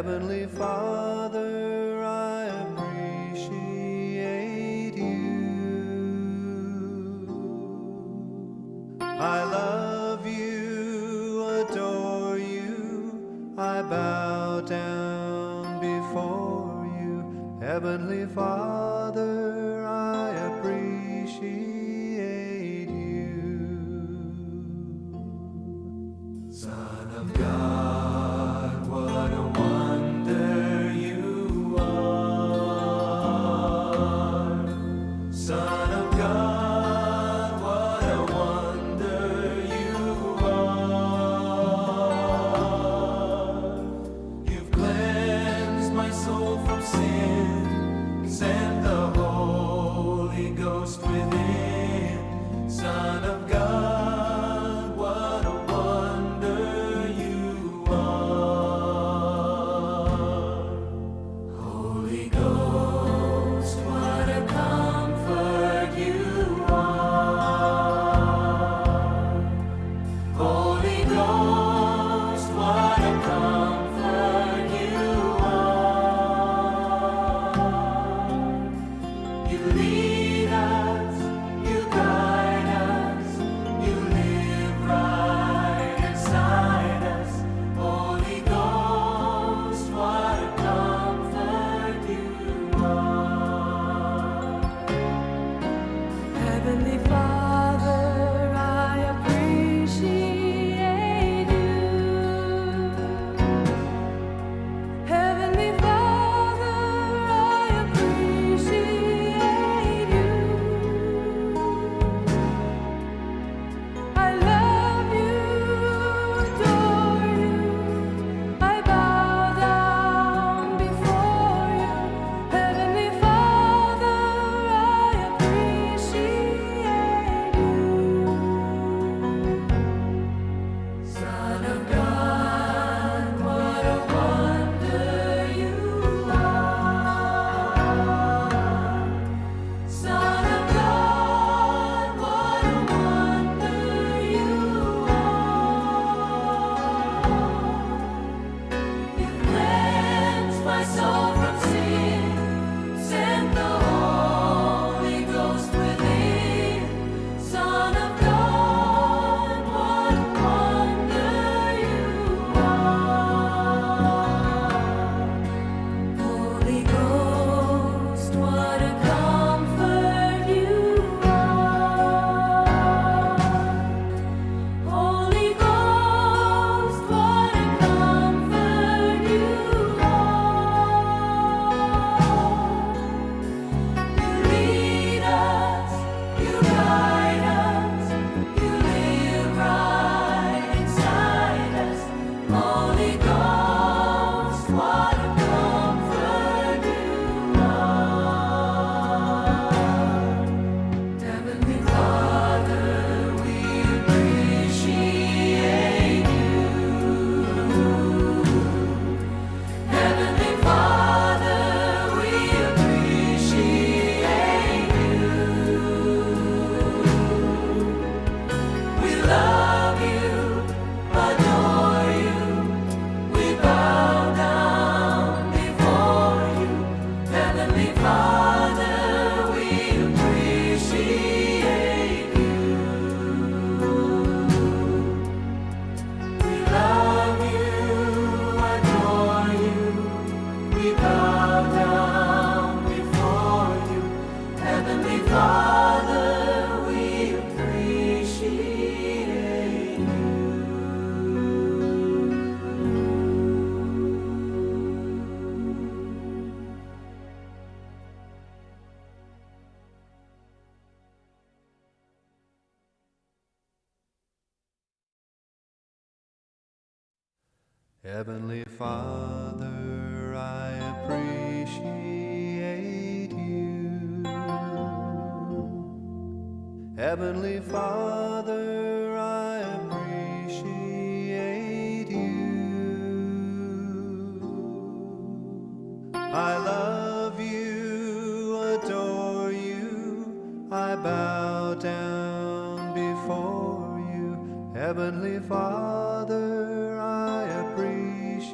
Heavenly Father, I appreciate you. I love you, adore you, I bow down before you. Heavenly Father, I appreciate you. Son of God, what a wonder you are. Son of God, what a wonder you are. You've cleansed my soul from sin, sent the Holy Ghost within. Son of God, what a wonder you are. Holy Ghost, what a comfort you are. Holy Ghost, what a comfort you are. You lead us, you guide us, you live right inside us. Holy Ghost, what a comfort you are. Heavenly Father, I appreciate you. Heavenly Father, I appreciate you. I love you, adore you. I bow down before you. Heavenly Father, I appreciate you. Son of God, what a wonder you are. Son of God, what a wonder you are. You cleansed my soul from sin, sent the Holy Ghost within. Son of God, what a wonder you are. Holy Ghost, what a comfort you are. Holy Ghost, what a comfort you are. You lead us, you guide us, you live right inside us. Holy Ghost, what a comfort you are. Heavenly Father, we appreciate you. Heavenly Father, we appreciate you. We love you, adore you. We bow down before you. Heavenly Father, we appreciate you. We love you, adore you. We bow down before you. Heavenly Father, we appreciate you. Heavenly Father, I appreciate you. Heavenly Father, I appreciate you. I love you, adore you, I bow down before you. Heavenly Father, I appreciate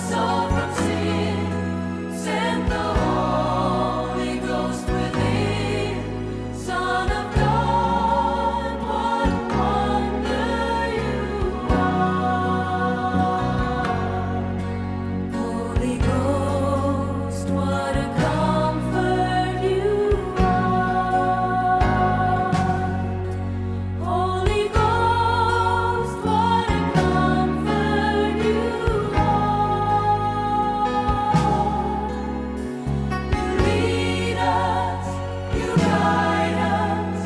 Soul from sin, sent the Holy Ghost within. Son of God, what a wonder you are. Holy Ghost, what a comfort you are. Holy Ghost, what a comfort you are. You lead us, you guide us,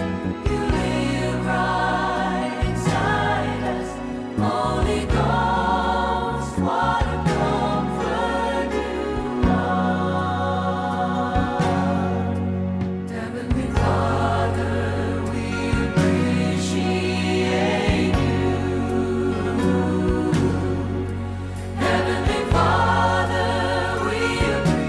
you live right inside us. Holy Ghost, what a comfort you are. Heavenly Father, we appreciate you. Heavenly Father, we appreciate.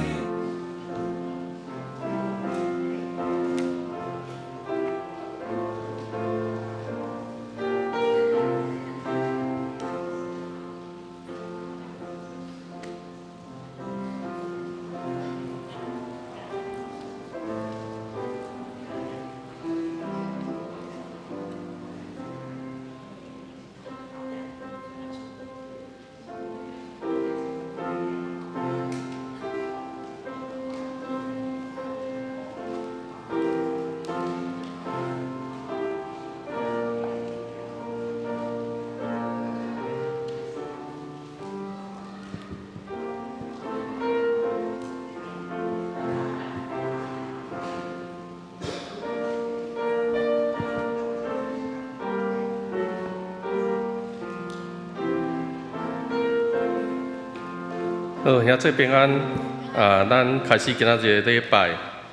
好，兄姊平安。啊，咱開始今仔日的禮拜。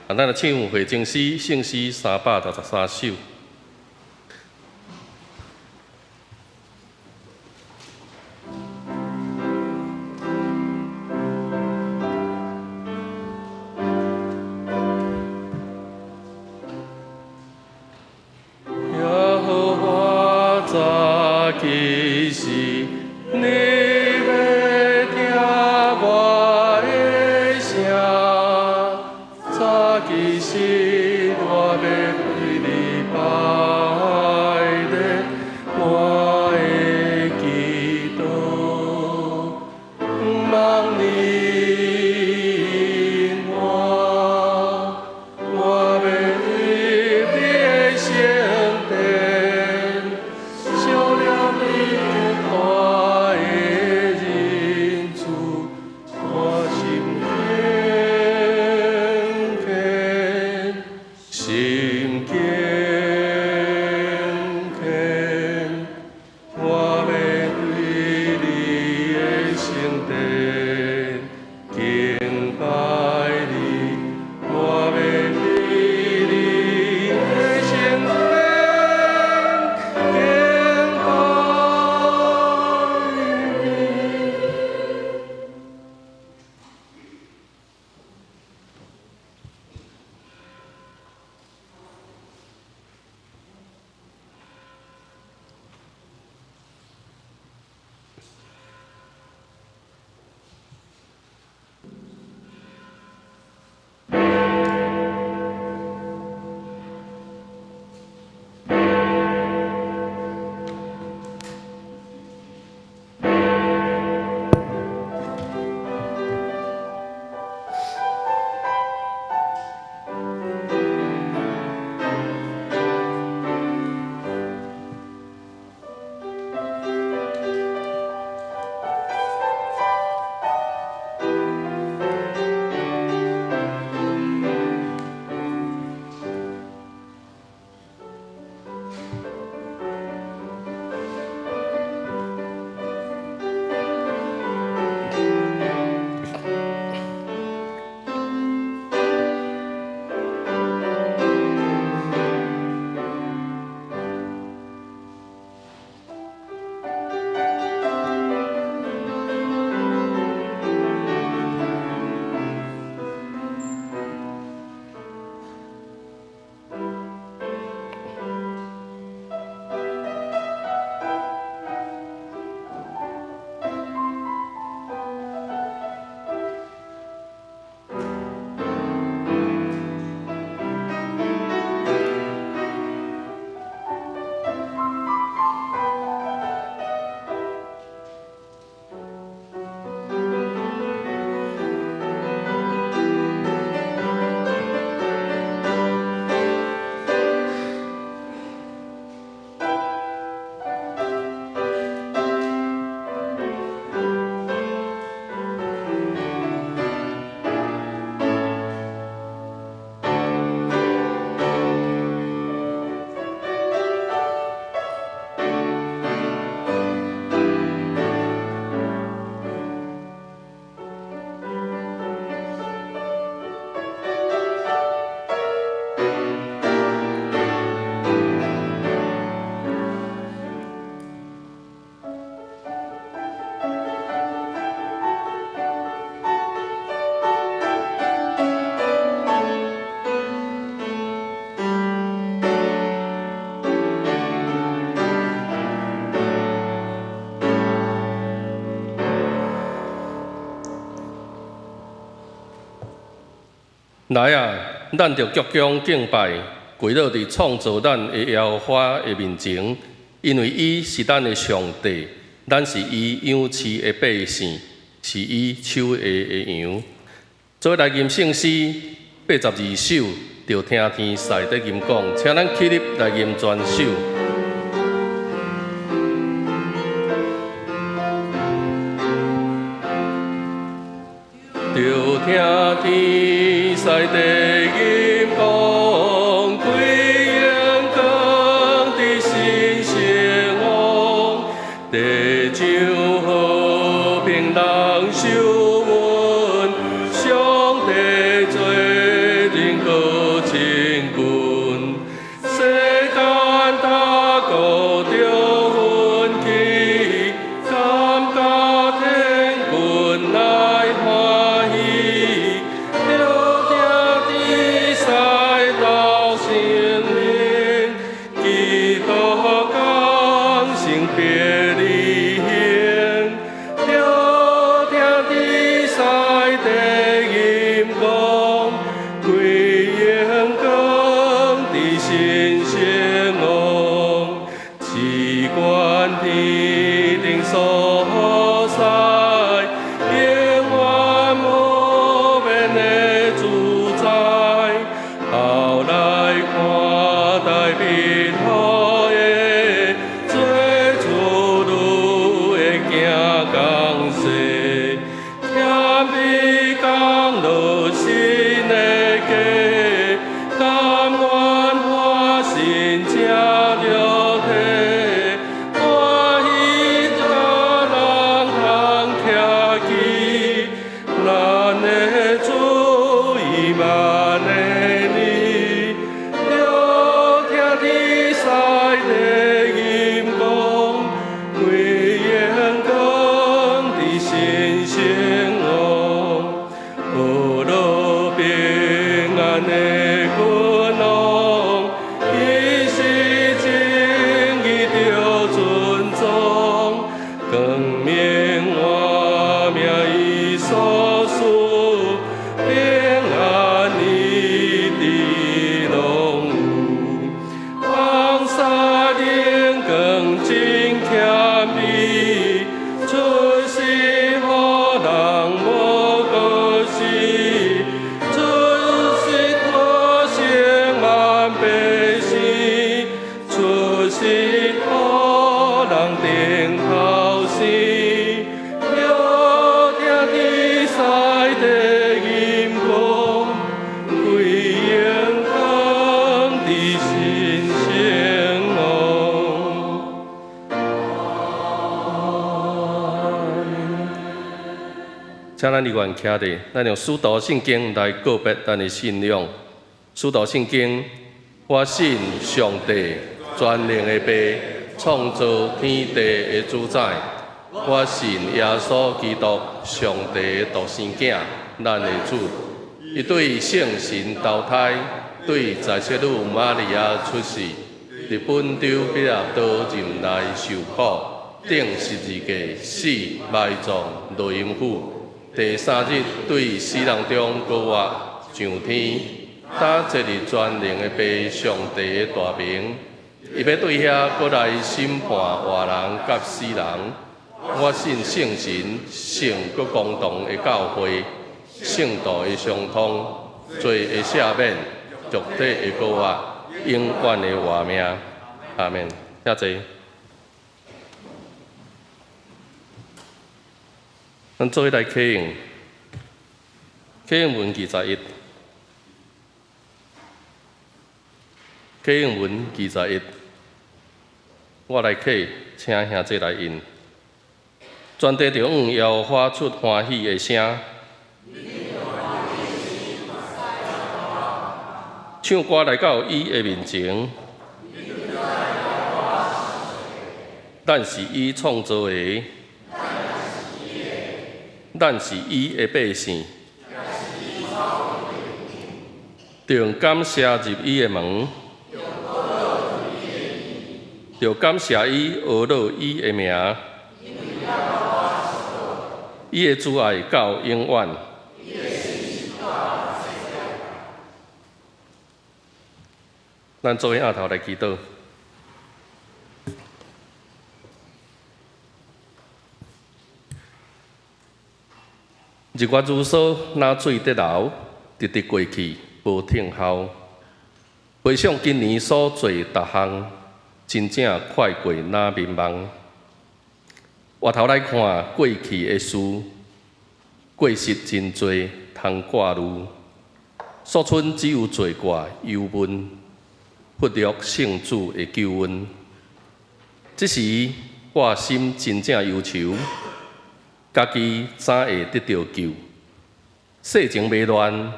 啊，咱來唱回正詩聖詩363首。耶和華早起時，你欲聽我的聲。早起時，我欲對你拜。來啊，咱著鞠躬敬拜，跪落佇創造咱的耶和華的面前，因為伊是咱的上帝，咱是伊養飼的百姓，是伊手下的羊。做伙來吟聖詩82首，著聽天賽德吟講，請咱起立來吟全首。著聽天賽德吟講，歸榮光佇神聖王，地上和平人受穩，上帝做人閣親近，世間大國著奮起，感覺天軍來歡喜，著聽天賽道聖靈，基督降生伯利恆，著聽天賽德吟講，歸榮光佇神聖王，只管天頂所在，永遠無變的主宰，後來看大必好的，做主女的行降世，謙卑降落神的家，甘願化身成肉體，歡喜甲人通徛起，咱的主伊瑪內利，著聽天賽德吟講，歸榮光佇神聖王，和樂平安的君王，伊是正義著尊崇，光明活命伊所賜，平安一直攏有。放灑靈光真謙卑，出世予人無過失，出世脫生萬百姓，出世予人頂頭生，著聽天賽德吟講，歸榮光佇神聖王。阿們。請咱立願徛佇，咱用使徒信經來告別咱的信仰。使徒信經，我信上帝全能的父，創造天地的主宰。我信耶穌基督，上帝的獨生囝，咱的主。伊對聖神投胎，對在聖女瑪利亞出世，佇本丟彼拉多忍耐受苦，釘十字架死埋葬落陰府。第三日對死人中復活上天，擔坐佇全能的父上帝的大爿，伊欲對遐閣來審判活人佮死人。我信聖神、聖閣公同的教會，聖徒的相通，罪的赦免，肉體的復活，永遠的活命。阿們。請坐。咱做伙來啟用，啟用文21，啟用文21，我來啟，請兄弟來印。全地著向耶和華發出歡喜的聲，唱歌來到伊的面前。咱是伊創造的，咱是伊的百姓。著感謝入伊的門，著感謝伊，阿樂伊的名。伊的慈愛到永遠。咱做伙徛頭來祈禱。日月如梭，若水滴流，直直過去，無停候。回想今年所做逐項，真正快過若眠夢。回頭來看過去的事，過失真濟，通掛慮。所剩只有罪過憂悶，忽略聖子的救恩。這時我心真正憂愁，家己怎會得著救？世情迷亂，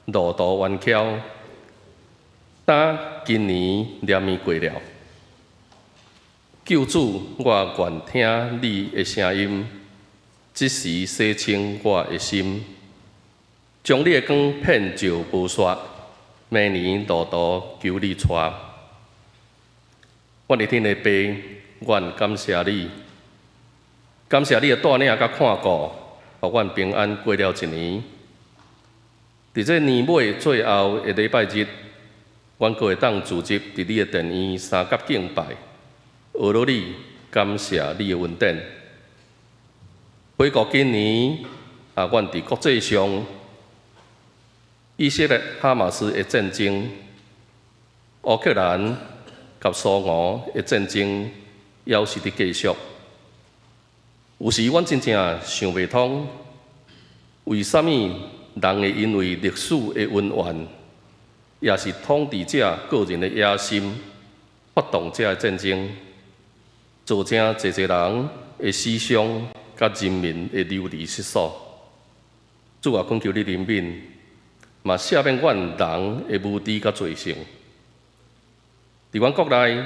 路途彎曲。當今年連年過了，救主，我願聽你的聲音，這時洗清我的心，將你的光遍照無煞，明年路途求你帶。阮的天的父，阮感謝你，感謝你的帶領佮看顧，予阮平安過了一年。佇這年尾最後的禮拜日，阮閣會當聚集佇你的殿院三佮敬拜，學落你，感謝你的恩典。回顧今年，啊，阮佇國際上，以色列哈馬斯的戰爭、烏克蘭佮蘇俄的戰爭，猶是佇繼續。有時阮真正想袂通，為啥物人會因為歷史的恩怨，也是統治者個人的野心，發動這个戰爭，造成濟濟人的死傷，佮人民的流離失所。主啊，懇求你憐憫，嘛赦免阮人的無知佮罪性。佇阮國內，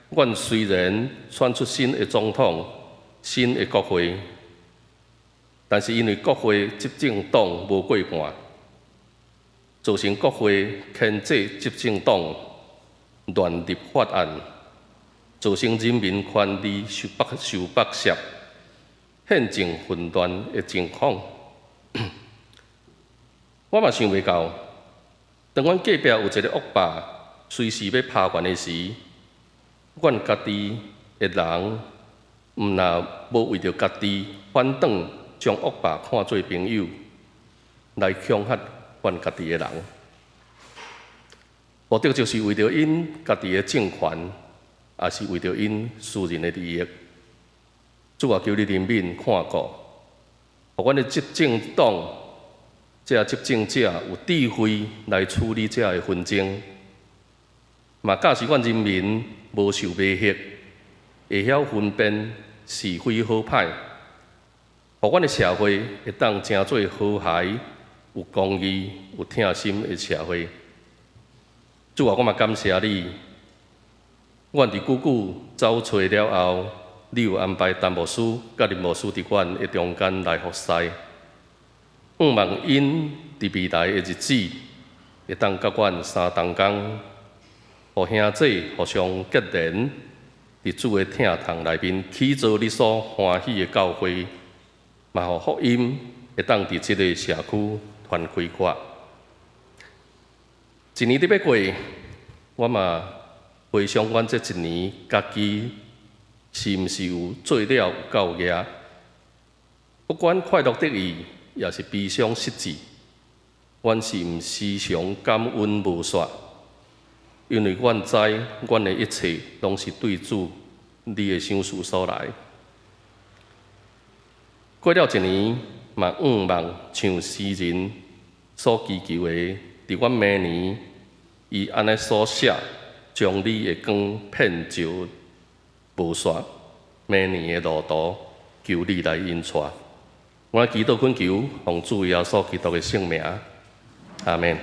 阮雖然選出新的總統、新的國會，但是因為國會執政黨無過半，造成國會牽制執政黨亂立法案，造成人民權利受剝削、憲政混亂的情況。我嘛想袂到，當阮隔壁有一個惡霸隨時欲拍阮的時，阮家己的人毋若無為著家己反轉，將惡霸看做朋友，來恐嚇阮家己的人，目的就是為著𪜶家己的政權，也是為著𪜶私人的利益。主啊，求你憐憫看顧，予阮的執政黨，這執政者有智慧來處理這个紛爭，嘛教示阮人民無受迷惑，會曉分辨是非好歹，予阮的社會會當成做和諧、有公義、有疼心的社會。主啊，我嘛感謝你，阮佇久久走揣了後，你有安排陳牧師佮林牧師佇阮的中間來服侍。向望𪜶佇未來的日子，會當佮阮相同工，予兄弟互相結連，佇主的疼痛內面起造你所歡喜的教會，嘛予福音會當佇這个社區傳開闊。一年佇欲過，我嘛回想阮這一年家己是毋是有做了有夠額？不管快樂得意，抑是悲傷失志，阮是毋時常感恩無煞？因為阮知，阮的一切攏是對主你的賞賜所來。過了一年，嘛向望像詩人所祈求的，佇阮明年，伊按呢所寫，將你的光遍照無煞，明年的路途，求你來引帶。我祈禱懇求，奉主耶穌基督的聖名，阿們。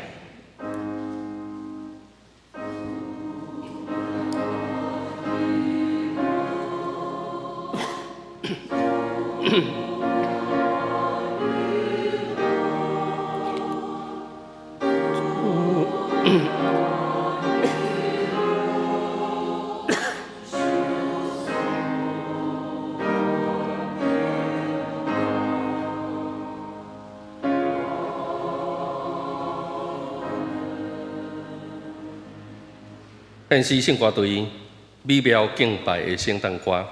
獻詩聖歌隊美妙敬拜的聖誕歌。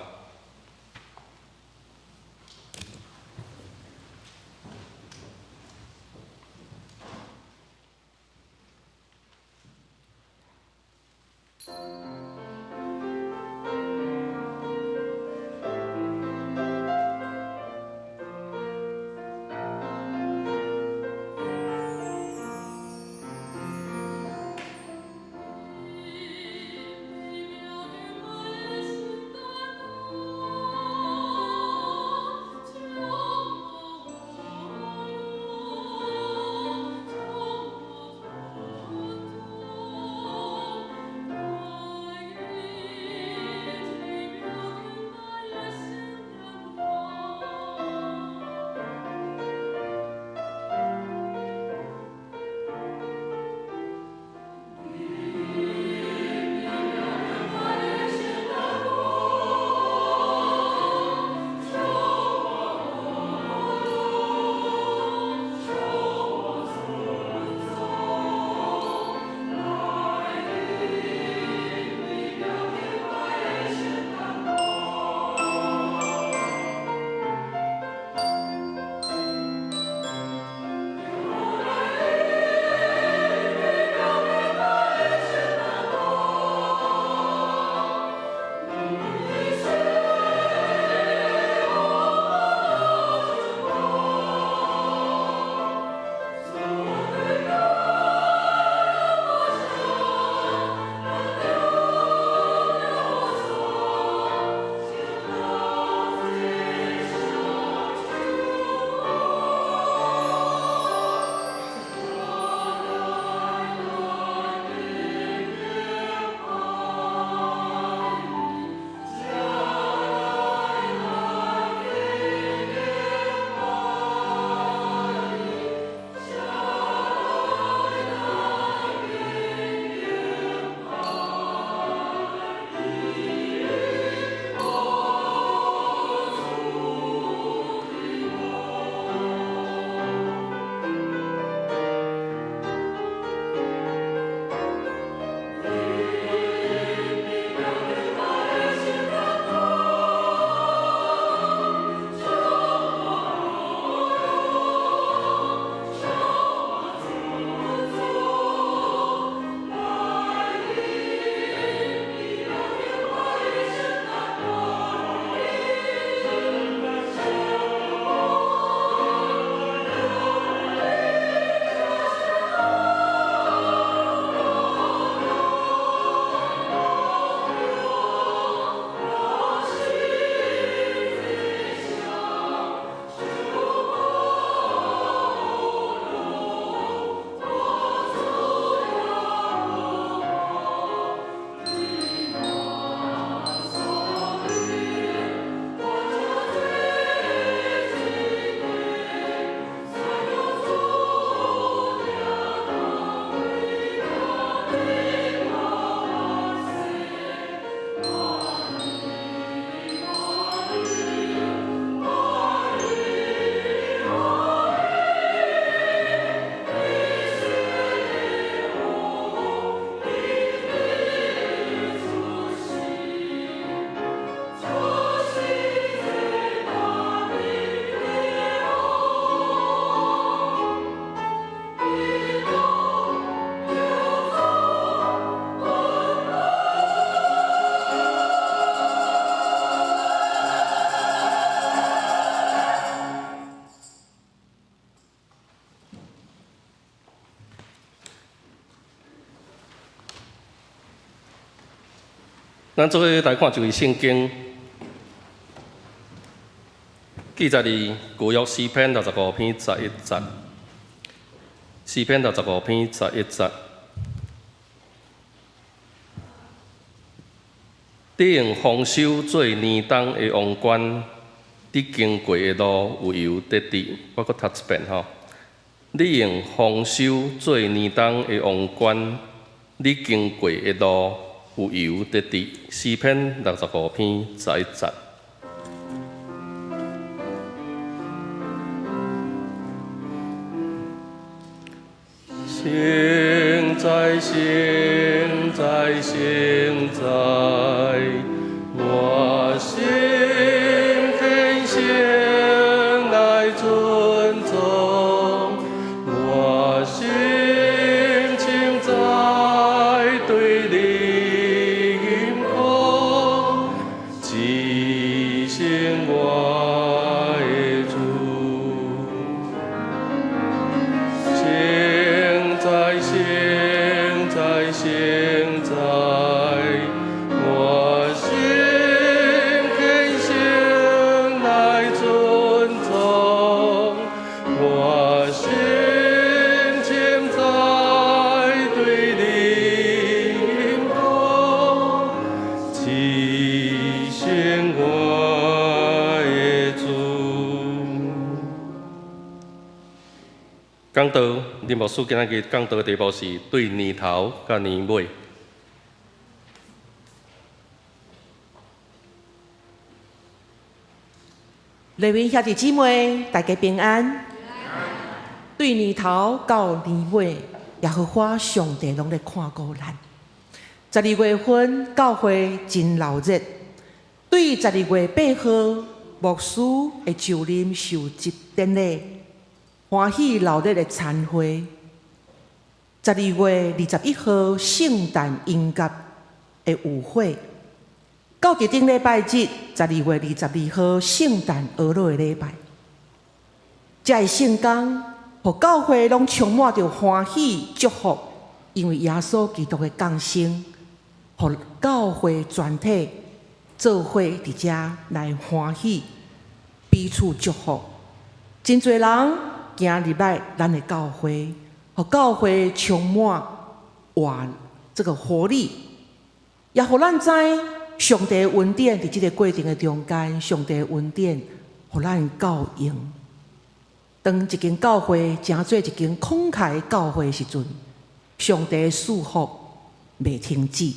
咱做伙來看一位聖經，記載佇舊約詩篇六十五篇十一節。詩篇六十五篇十一節，你用豐收做年冬的王冠，你經過的路有油得滴。我閣讀一遍吼，你用豐收做年冬的王冠，你經過的路有油得滴。詩篇六十五篇十一節。聖哉，聖哉，聖哉，我心虔誠來尊崇，我心深知對你吟講，至聖我的主。聖哉，聖哉，聖哉，我心虔誠來尊崇，我心深知對你吟講，至聖我的主。講道，林牧師今仔日講道的題目是對年頭佮年尾。各位兄弟姊妹，大家平安。對年頭到年尾，耶和華上帝攏咧看顧咱。12月份教會真鬧熱，對12月8號牧師的就任受職典禮，歡喜鬧熱的餐會。12月21號聖誕音樂的舞會，到佇頂禮拜日12月22號聖誕娛樂的禮拜，這个聖工，予教會攏充滿著歡喜祝福，因為耶穌基督的降生，予教會全體做伙佇遮來歡喜，彼此祝福。真濟人行入來咱的教會，予教會充滿活這個活力，也予咱知上帝的恩典佇這個過程的中間，上帝的恩典予咱夠用。當一間教會成做一間慷慨的教會的時陣，上帝的賜福袂停止。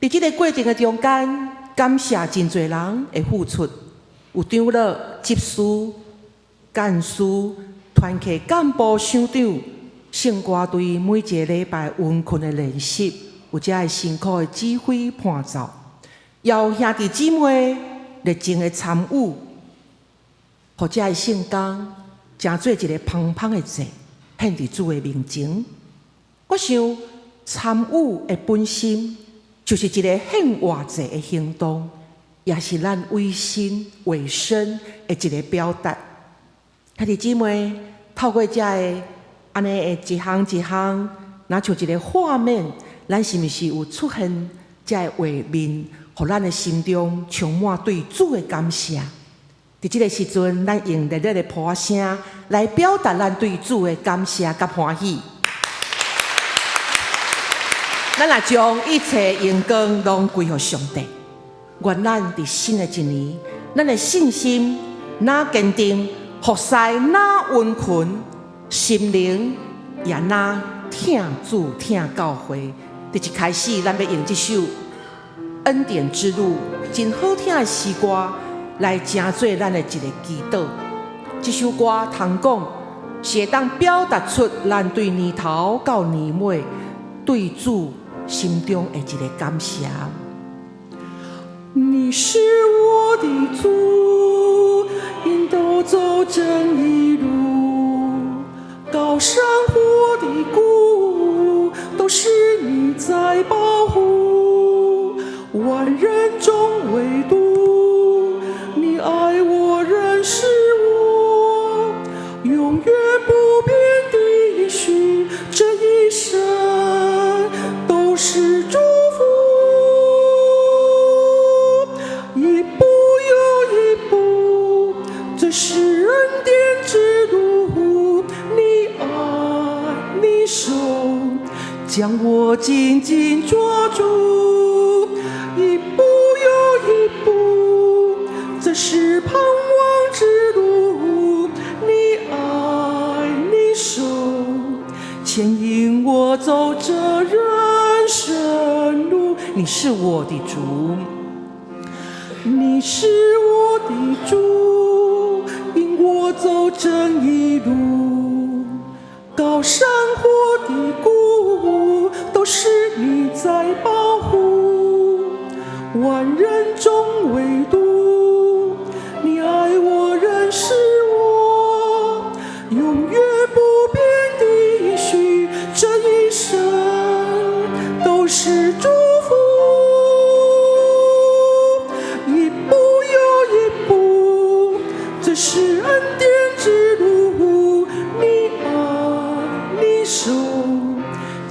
佇這個過程的中間，感謝真濟人的付出，有長老、執事、幹事、團契幹部、首長、聖歌隊每一個禮拜殷勤的練習，有遮个辛苦的指揮伴奏，也有兄弟姊妹熱情的參與，予這个聖工成做一個芳芳的祭，獻佇主的面前。我想參與的本身就是一個獻活祭的行動，也是咱委身委身的一個表達。兄弟姊妹，透過這个按呢的一項一項，若像一個畫面，咱是毋是有出現這个畫面，予咱的心中充滿對主的感謝？佇這個時陣，咱用熱烈的拍聲來表達咱對主的感謝佮歡喜。咱若將一切榮光攏歸予上帝。願咱佇新的一年，咱的信心若堅定，服侍若殷勤，心靈也若疼主疼教會。佇一開始，咱欲用這首《恩典之路》真好聽的詩歌，來成做咱的一個祈禱。這首歌通講是會當表達出咱對年頭到年尾對主心中的一個感謝。你是我的主，引導走正義路，高山或低谷，都是你在保護。萬人中唯獨你愛我，認識我，永遠不變的應許，這一生都是祝福。一步又一步，這是恩典之路。你愛你手將我緊緊抓住，一步又一步，這是盼望之路。你愛你手牽引我走這人生路。你是我的主，你是我的主，引我走正義路，高山或低谷，都是你在保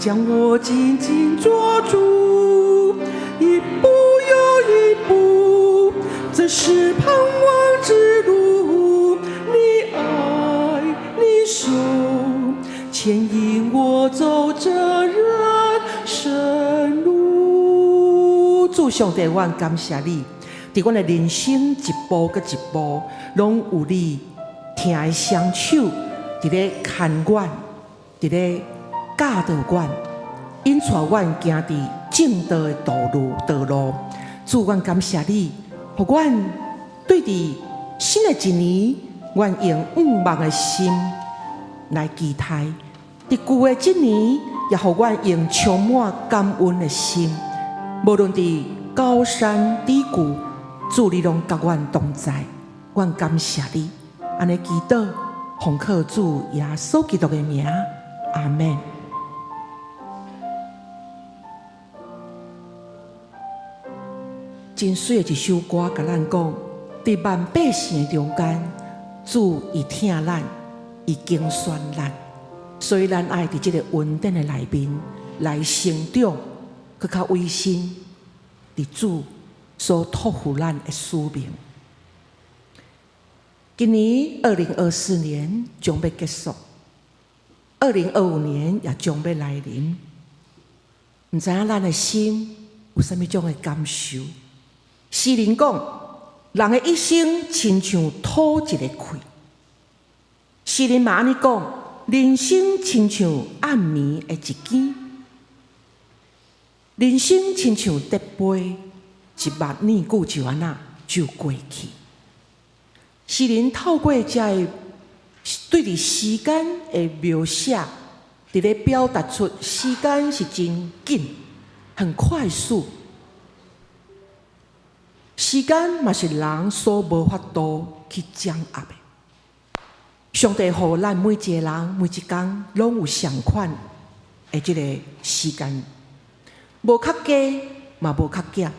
將我緊緊抓住，一步又一步，這是盼望之路。你愛，你手牽引我走這人生路。主上帝，阮感謝你，佇阮的人生一步閣一步，攏有你疼的雙手，佇咧牽阮，佇咧教導阮，引帶阮行佇正道的道路。主，阮感謝你，予阮對佇新的一年，阮用仰望的心來期待；佇舊的這年，也予阮用充滿感恩的心。無論佇高山低谷，主你攏佮阮同在，阮感謝你。按呢祈禱，奉靠主耶穌基督的名，阿們。真媠的一首歌，共咱講，佇萬百姓的中間，主伊疼咱，伊揀選咱，所以咱愛佇這个恩典的內面來成長，閣較委身佇主所託付咱的使命。今年2024年將欲結束，2025年也將欲來臨。毋知影咱的心有啥物種的感受？詩人講，人的一生親像吐一个氣。詩人嘛按呢講，人生親像暗暝的一更，人生親像蝶飛，一目暝久就按呢就過去。詩人透過這个對佇時間的描寫，佇咧表達出時間是真緊、很快速。時間嘛是人所無法度去掌握的。上帝予咱每一个人每一工攏有相款的這个時間，無較加嘛無較減。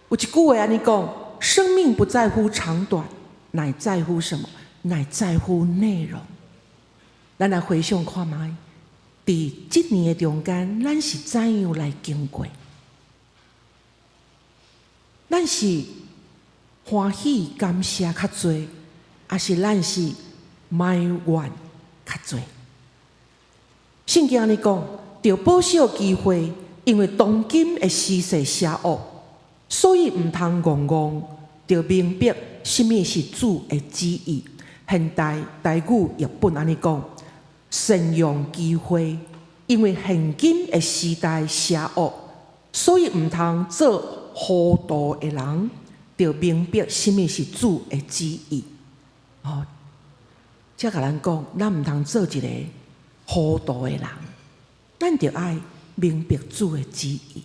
有一句話按呢講：生命不在乎長短，乃在乎什麼？乃在乎內容。咱來回想看覓，佇這年的中間，咱是怎樣來經過？咱是歡喜感謝較濟，抑是咱是埋怨較濟？聖經按呢講，著保守機會，因為當今的時勢邪惡，所以毋通戇戇，著明白啥物是主的旨意。現代台語譯本按呢講，善用機會，因為現今的時代邪惡，所以毋通做糊塗的人，著明白啥物是主的旨意。哦，這共咱講，咱毋通做一個糊塗的人，咱著愛明白主的旨意。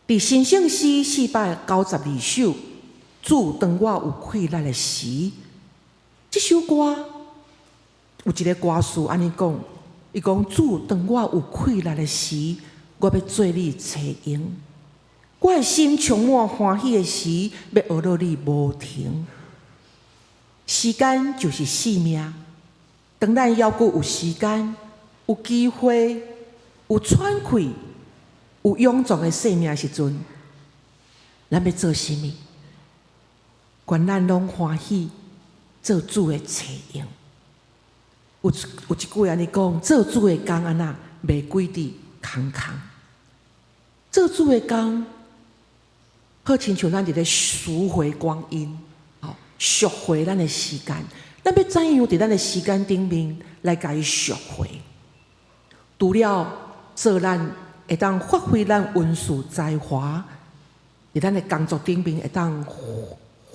佇神聖詩492首，主當我有氣力的時，這首歌有一个歌詞按呢講，伊講主當我有氣力的時，我欲做你齊榮。我的心充滿歡喜的時，欲學樂你無停。時間就是生命，當咱猶閣有時間、有機會、有喘氣、有勇壯的生命的時陣，咱欲做啥物？願咱攏歡喜做主的齊榮。有一句按呢講，做主的工按怎袂鬼佇空空。做主的工，好親像咱佇咧贖回光陰，吼，贖回咱的時間。咱欲怎樣佇咱的時間頂面來共伊贖回？除了做咱會當發揮咱恩賜才華，佇咱的工作頂面會當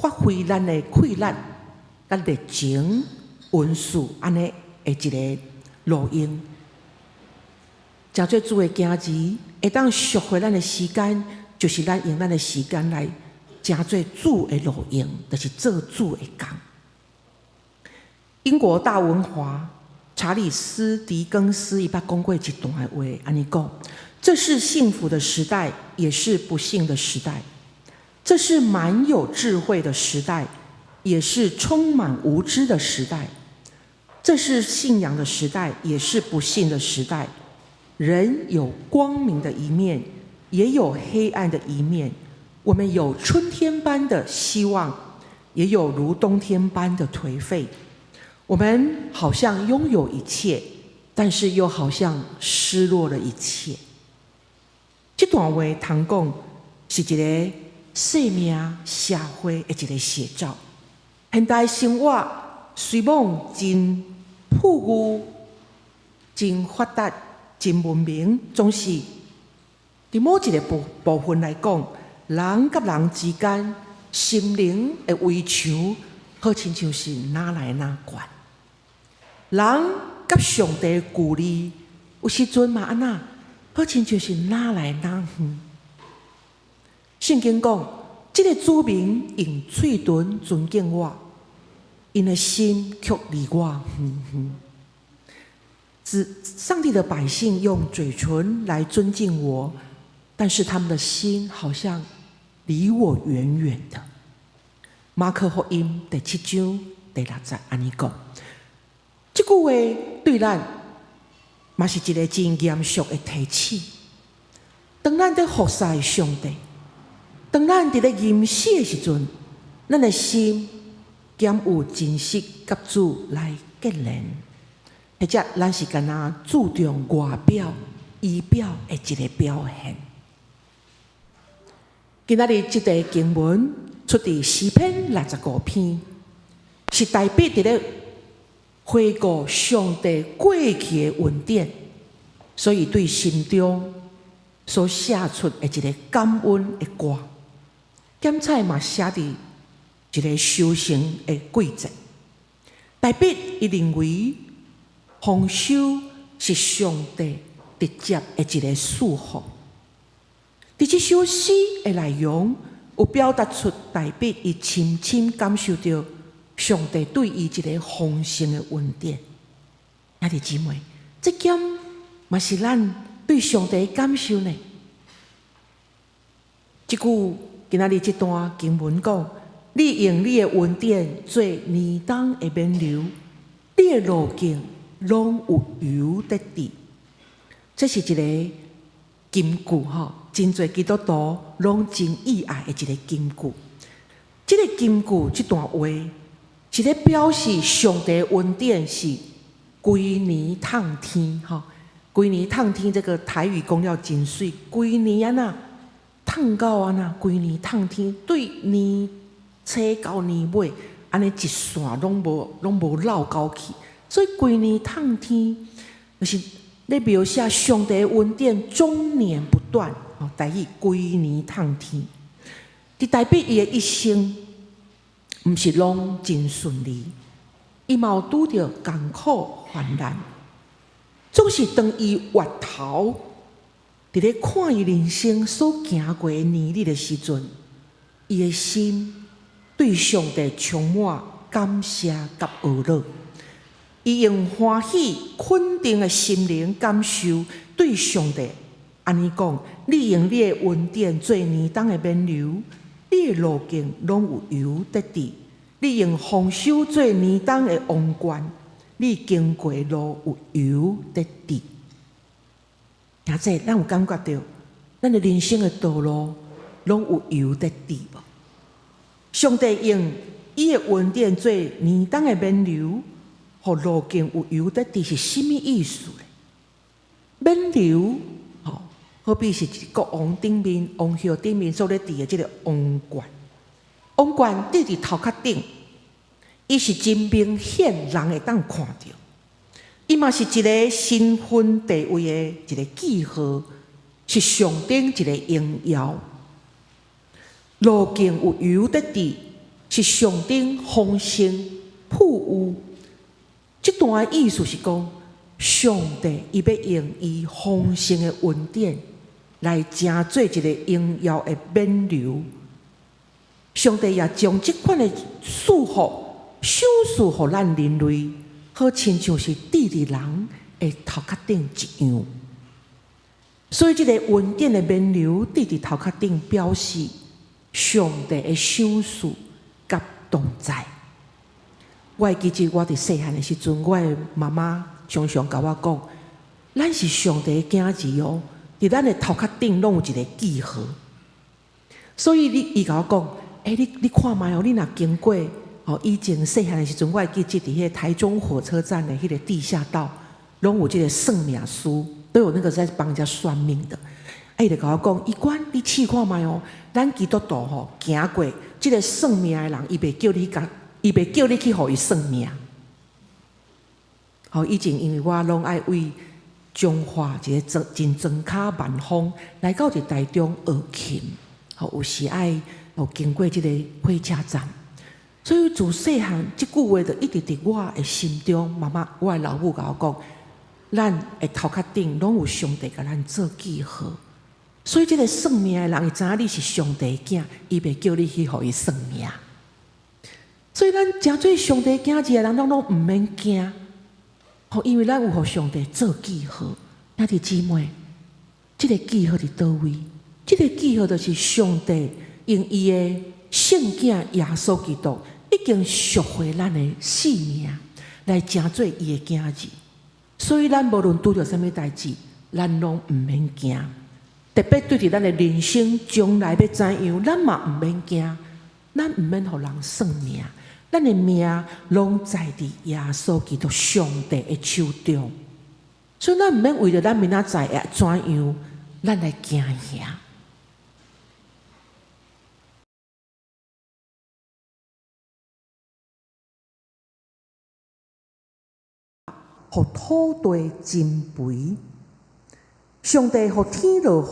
發揮咱的氣力、佮熱情、恩賜，按呢的一个路用。成做主的囝兒，會當贖回咱的時間，就是咱用咱的時間來成做主的路用，就是做主的工。英國大文豪查理斯·狄更斯伊捌講過一段的話，按呢講：這是幸福的時代，也是不幸的時代；這是滿有智慧的時代，也是充滿無知的時代；這是信仰的時代，也是不信的時代。人有光明的一面，也有黑暗的一面。我們有春天般的希望，也有如冬天般的頹廢。我們好像擁有一切，但是又好像失落了一切。這段話通講是一个生命社會的一个寫照。現代生活雖罔真富裕、真發達、真文明，總是佇某一个部分來講，人佮人之間心靈的圍牆，好親像是愈來愈懸。人佮上帝的距離，有時陣嘛按怎，好親像是愈來愈遠。聖經講，這个子民用喙唇尊敬我，𪜶的心卻離我遠遠。指上帝的百姓用嘴唇來尊敬我，但是他們的心好像離我遠遠的。馬可福音第七章第六節按呢講，這句話對咱嘛是一个真嚴肅的提醒。當咱佇服侍上帝，當咱佇咧吟詩的時陣，咱的心敢有真實佮主來結連，或者咱是干焦注重外表、儀表的一个表現。今仔日這段經文出佇詩篇六十五篇，是大衛佇咧回顧上帝過去的恩典，所以對心中所寫出的一个感恩的歌。兼且嘛寫佇一个收成的季節。大衛伊認為豐收是上帝直接的一个祝福。佇這首詩的內容，有表達出大衛伊深深感受著上帝對伊一个豐盛的恩典。兄弟姊妹，這點嘛是咱對上帝的感受呢？這句今仔日這段經文講，你用你的恩典做年冬的冕旒，你的路徑攏有油得滴。這是一个金句吼，真濟基督徒攏真喜愛的一个金句。這个金句這段話是咧表示上帝恩典是規年透天吼，規年透天這个台語講了真媠，規年按怎透到按怎，規年透天對年初到年尾，按呢一線攏無漏到去，所以規年透天就是咧描寫上帝恩典終年不斷，吼，台語規年透天。佇大衛伊的一生，毋是攏真順利，伊嘛有拄著艱苦患難，總是當伊回頭佇咧看伊人生所行過的年日的時陣，伊的心對上帝充滿感謝佮呵咾。伊用歡喜肯定的心靈感受對上帝按呢講：你用你的恩典做年冬的冕旒，你的路徑攏有油得滴；你用豐收做年冬的王冠，你經過的路有油得滴。兄弟，咱有感覺著，咱的人生的道路攏有油得滴無？上帝用伊的恩典做年冬的冕旒，予路徑有油得滴是啥物意思咧？冕旒，吼，好比是國王頂面、王后頂面所咧戴的這个王冠，王冠戴佇頭殼頂，伊是真明顯，人會當看著。伊嘛是一个身份地位的一个記號，是象徵一个榮耀。路徑有油得滴，是象徵豐盛富裕。這段的意思是講，上帝伊欲用伊豐盛的恩典來成做一个榮耀的冕旒。上帝也將這款的祝福賞賜予咱人類，好親像是戴佇人的頭殼頂一樣。所以，這个恩典的冕旒戴佇頭殼頂，表示上帝的賞賜佮同在。我會記得我佇細漢的時陣，我的媽媽常常共我講，咱是上帝的囝兒哦，佇咱的頭殼頂攏有一个記號。所以你伊共我講，欸，你看覓哦，你若經過哦，以前細漢的時陣，我會記得佇彼个台中火車站的彼个地下道，攏有這个算命師，都有那個在幫人家算命的。啊，伊就共我講，伊講你試看覓哦，咱基督徒吼行過這个算命的人，伊袂叫你共，伊袂叫你去予伊算命。吼，以前因為我攏愛為彰化一个莊真莊跤萬豐來到佇台中學琴，吼，有時愛哦經過這个火車站，所以自細漢這句話就一直佇我的心中。媽媽，我的老母共我講，咱的頭殼頂攏有上帝共咱做記號，所以這个算命的人，伊知影你是上帝囝，伊袂叫你去予伊算命。所以咱誠做上帝囝兒的人，攏攏毋免驚。吼，因為咱有予上帝做記號，兄弟姊妹，這个記號佇佗位？這个記號就是上帝用伊的聖囝耶穌基督已經贖回咱的性命，來成做伊的囝兒。所以咱無論拄著啥物代誌，咱攏毋免驚。特別對佇咱的人生將來欲怎樣，咱嘛毋免驚，咱毋免予人算命。咱的命攏在佇耶穌基督上帝的手中，所以咱毋免為著咱明仔載會怎樣，咱來驚嚇。予土地真肥，上帝予天落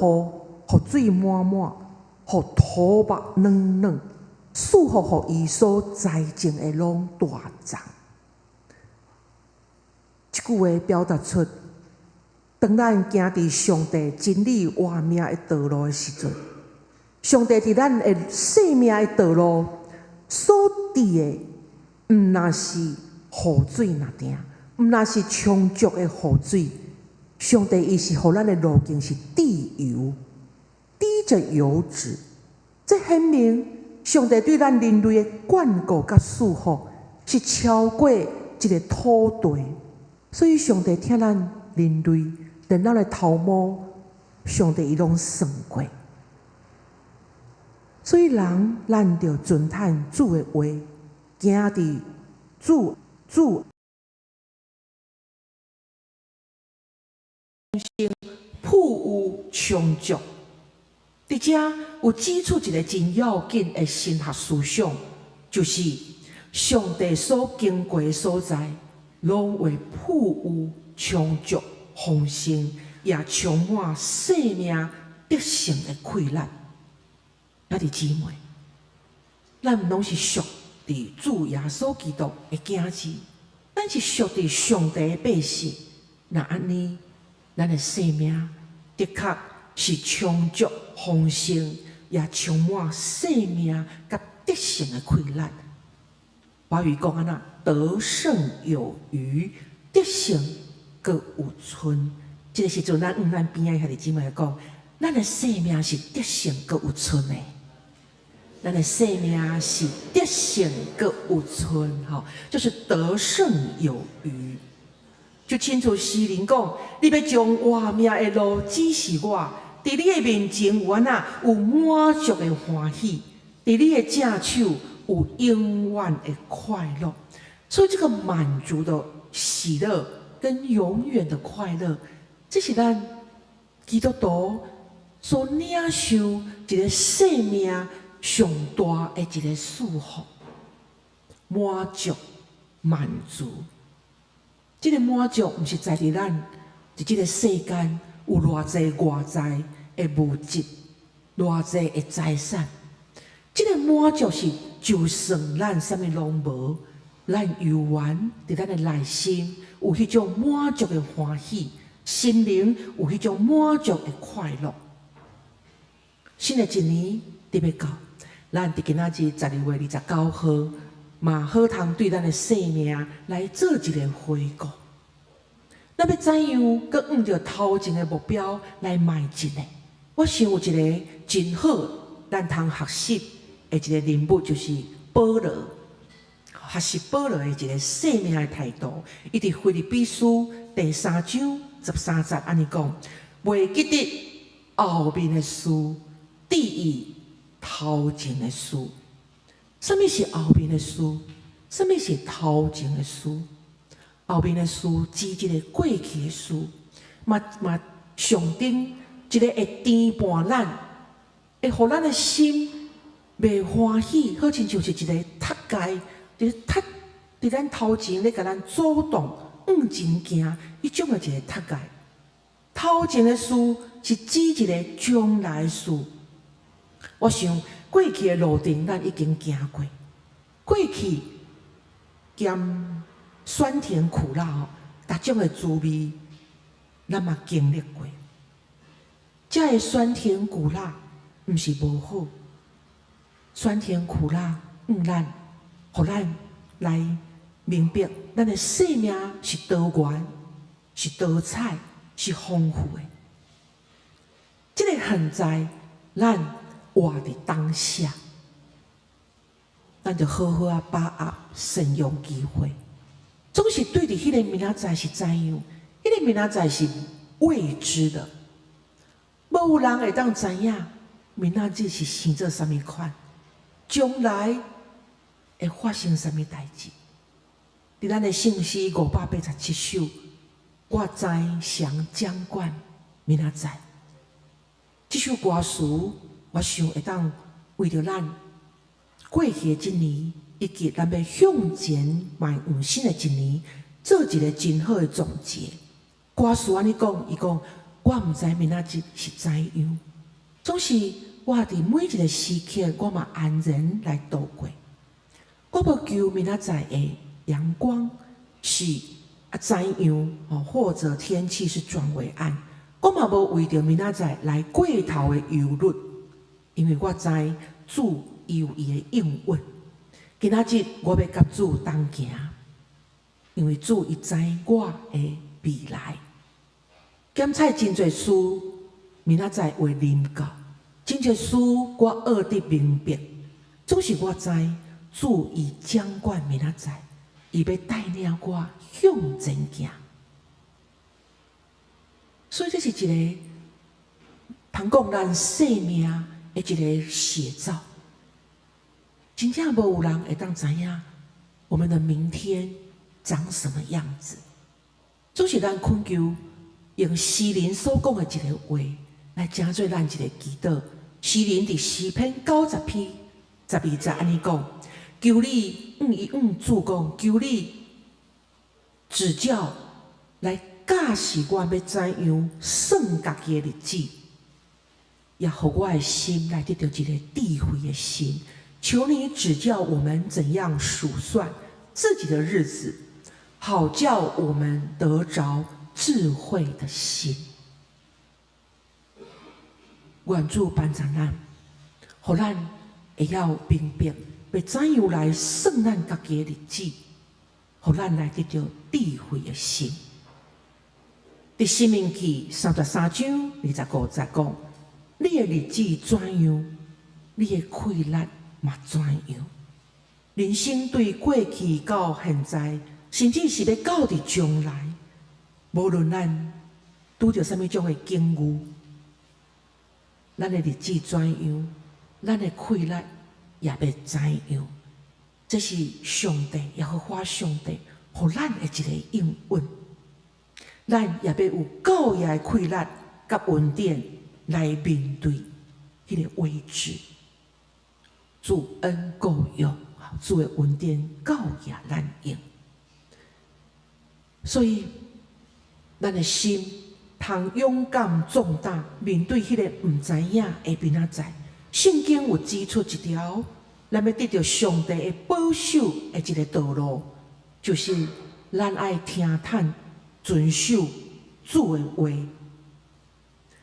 雨，予水滿滿，予土木軟軟。賜福予伊所栽種的攏大長。這句話表達出，當咱行佇上帝真理活命的道路的時陣，上帝佇咱的生命的道路所賜的，毋但是雨水爾爾，毋但是充足的雨水，上帝伊是予咱的路徑是滴油，滴著油脂，這顯明。上帝對咱人類的眷顧佮賜福，是超過一个土地。所以上帝疼咱人類，連咱的頭毛，上帝伊攏算過。所以人，咱著遵趁主的話，行佇主主富有充足。佇遮有指出一个真要緊的神學思想，就是上帝所經過的所在，攏會富有充足、豐盛，也充滿生命得勝的氣力。兄弟姊妹，咱毋攏是屬佇主耶穌基督的囝兒，咱是屬佇上帝的百姓。若按呢，咱的生命的確是充足、豐盛，也充滿生命佮得勝的氣力。華語講按怎？得勝有餘，得勝閣有賰。這个時陣，咱向咱邊仔兄弟姊妹講，咱的生命是得勝閣有賰的。咱的生命是得勝閣有賰，吼，就是得勝有餘。就親像詩人講，你欲將活命的路指示我，佇你的面前有按怎？有滿足的歡喜，佇你的正手有永遠的快樂。所以，這个滿足的喜樂跟永遠的快樂，這是咱基督徒所領受一个生命上大的一个祝福，滿足、滿足。這个滿足毋是在佇咱佇這个世間有偌濟外在的物質、偌濟的財產。這个滿足是，就算咱啥物攏無，咱猶原佇咱的內心有彼種滿足的歡喜，心靈有彼種滿足的快樂。新的一年特欲到，咱佇今仔日12月29號，嘛好通對咱的生命來做一个回顧。咱欲怎樣閣向著頭前的目標來邁進呢？我想有一个真好，咱通學習的一个人物，就是保羅。學習保羅的一个生命的態度。伊佇腓立比書第三章13節按呢講，袂記得後面的事，注意頭前的事。啥物是後面的事？啥物是頭前的事？後面的事指一个過去的事，嘛嘛象徵一个會牽絆咱，會予咱的心袂歡喜，好親像是一個踢界，一个踢佇咱頭前咧，共咱阻擋向前行，彼種的一个踢界。頭前的事是指一个將來的事。我想過去的路程，咱已經行過，過去兼酸甜苦辣吼，逐種的滋味，咱嘛經歷過。這个酸甜苦辣，毋是無好，酸甜苦辣，向咱，予咱來明白，咱的生命是多元、是多彩、是豐富的。這个現在，咱活佇當下，咱就好好仔把握善用機會。總是對著彼个明仔載是怎樣，彼个明仔載是未知的，無有人會當知影明仔日是生做啥物款，將來會發生啥物代誌。佇咱的聖詩587首，我知誰掌管明仔載。這首歌詞，我想會當為著咱過去的這年，以及咱欲向前邁向新的一年，做一个真好的總結。歌詞按呢講，伊講我毋知明仔日是怎樣，總是我佇每一个時刻，我嘛安然來度過。我無求明仔載的陽光是啊怎樣，或者天氣是轉為暗，我嘛無為著明仔載來過頭的憂慮，因為我知主伊有伊的應允。今仔日我欲佮主同行，因為主伊知我的未來。檢採真濟事，明仔載會臨到；真濟事我愛得明白。總是我知主伊掌管明仔載，伊欲帶領我向前行。所以這是一个通講咱生命的一个寫照。真正無有人會當知影我們的明天長什麼樣子。總是咱懇求用詩人所講的一个話來成做咱一个祈禱。詩人佇詩篇90篇12節按呢講：求你向伊向主講，求你指教來教示我欲怎樣算家己的日子，也予我的心來得著一个智慧的心。求你指教我們怎樣數算自己的日子，好叫我們得著智慧的心。願主幫助咱，予咱會曉明白，欲怎樣來算咱家己的日子，予咱來得著智慧的心。佇申命記33章25節講：你的日子怎樣，你的氣力嘛怎樣。人生對過去到現在，甚至是欲到佇將來，無論咱拄著啥物種的境遇，咱的日子怎樣，咱的氣力也欲怎樣。這是上帝耶和華上帝予咱的一个應允。咱也欲有夠額的氣力佮恩典來面對彼个未知。主恩夠用，主的恩典夠額咱用。所以，咱的心通勇敢壯膽面對彼个毋知影的明仔載。聖經有指出一條，咱欲得著上帝的保守的一个道路，就是咱愛聽趁遵守主的話。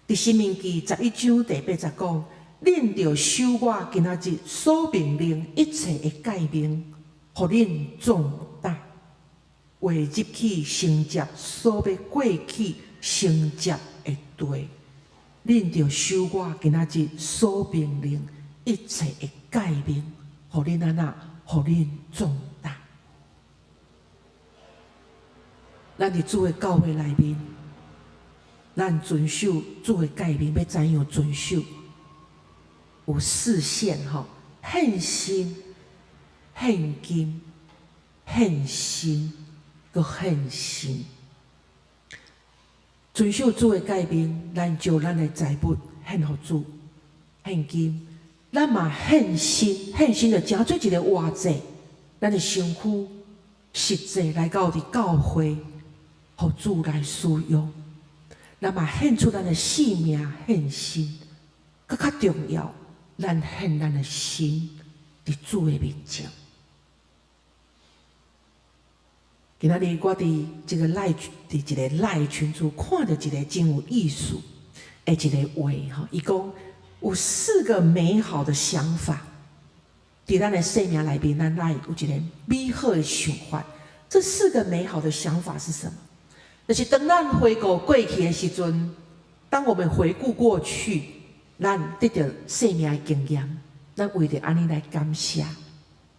佇申命記11章第8節講：恁著守我今仔日所命令一切的誡命，予恁壯膽，話入去承接所欲過去承接的地。恁著守我今仔日所命令一切的誡命，予恁按怎？予恁壯膽。咱佇主的教會內面，咱遵守主的誡命，欲怎樣遵守？有四獻吼：獻身、獻金、獻心、閣獻身。遵守主的誡命，咱將咱的財物獻予主，獻金。咱嘛獻身，獻身就成做一个活祭，咱的身軀實際來到佇教會，予主來使用。咱嘛獻出咱的性命，獻身，閣較重要，咱獻咱的心佇主的面前。今仔日我佇這个 LINE，佇一个 LINE 群組看著一个真有意思的一个話吼，伊講有四個美好的想法，佇咱的生命內面，咱愛有一个美好的想法。這四個美好的想法是什麼？就是當咱回顧過去的時陣，當我們回顧過去，咱得著生命的經驗，咱為著按呢來感謝。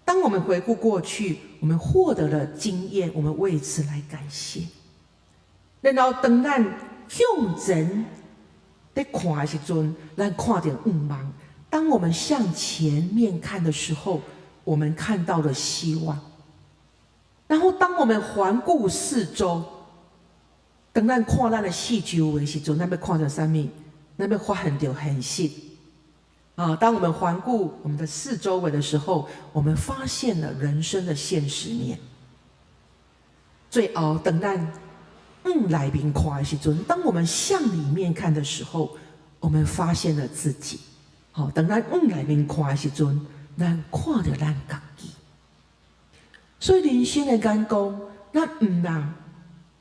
當我們回顧過去，我們獲得了經驗，我們為此來感謝。然後當咱向前咧看的時陣，咱看著向望。當我們向前面看的時候，我們看到了希望。然後當我們環顧四周，當咱看咱的四周圍的時陣，咱欲看著啥物？咱欲發現著現實。啊！當我們環顧我們的四周圍的時候，我們發現了人生的現實面。最後，當咱向內面看的時陣，當我們向裡面看的時候，我們發現了自己。好，當咱向內面看的時陣，咱看著咱家己。所以人生的眼光，咱毋但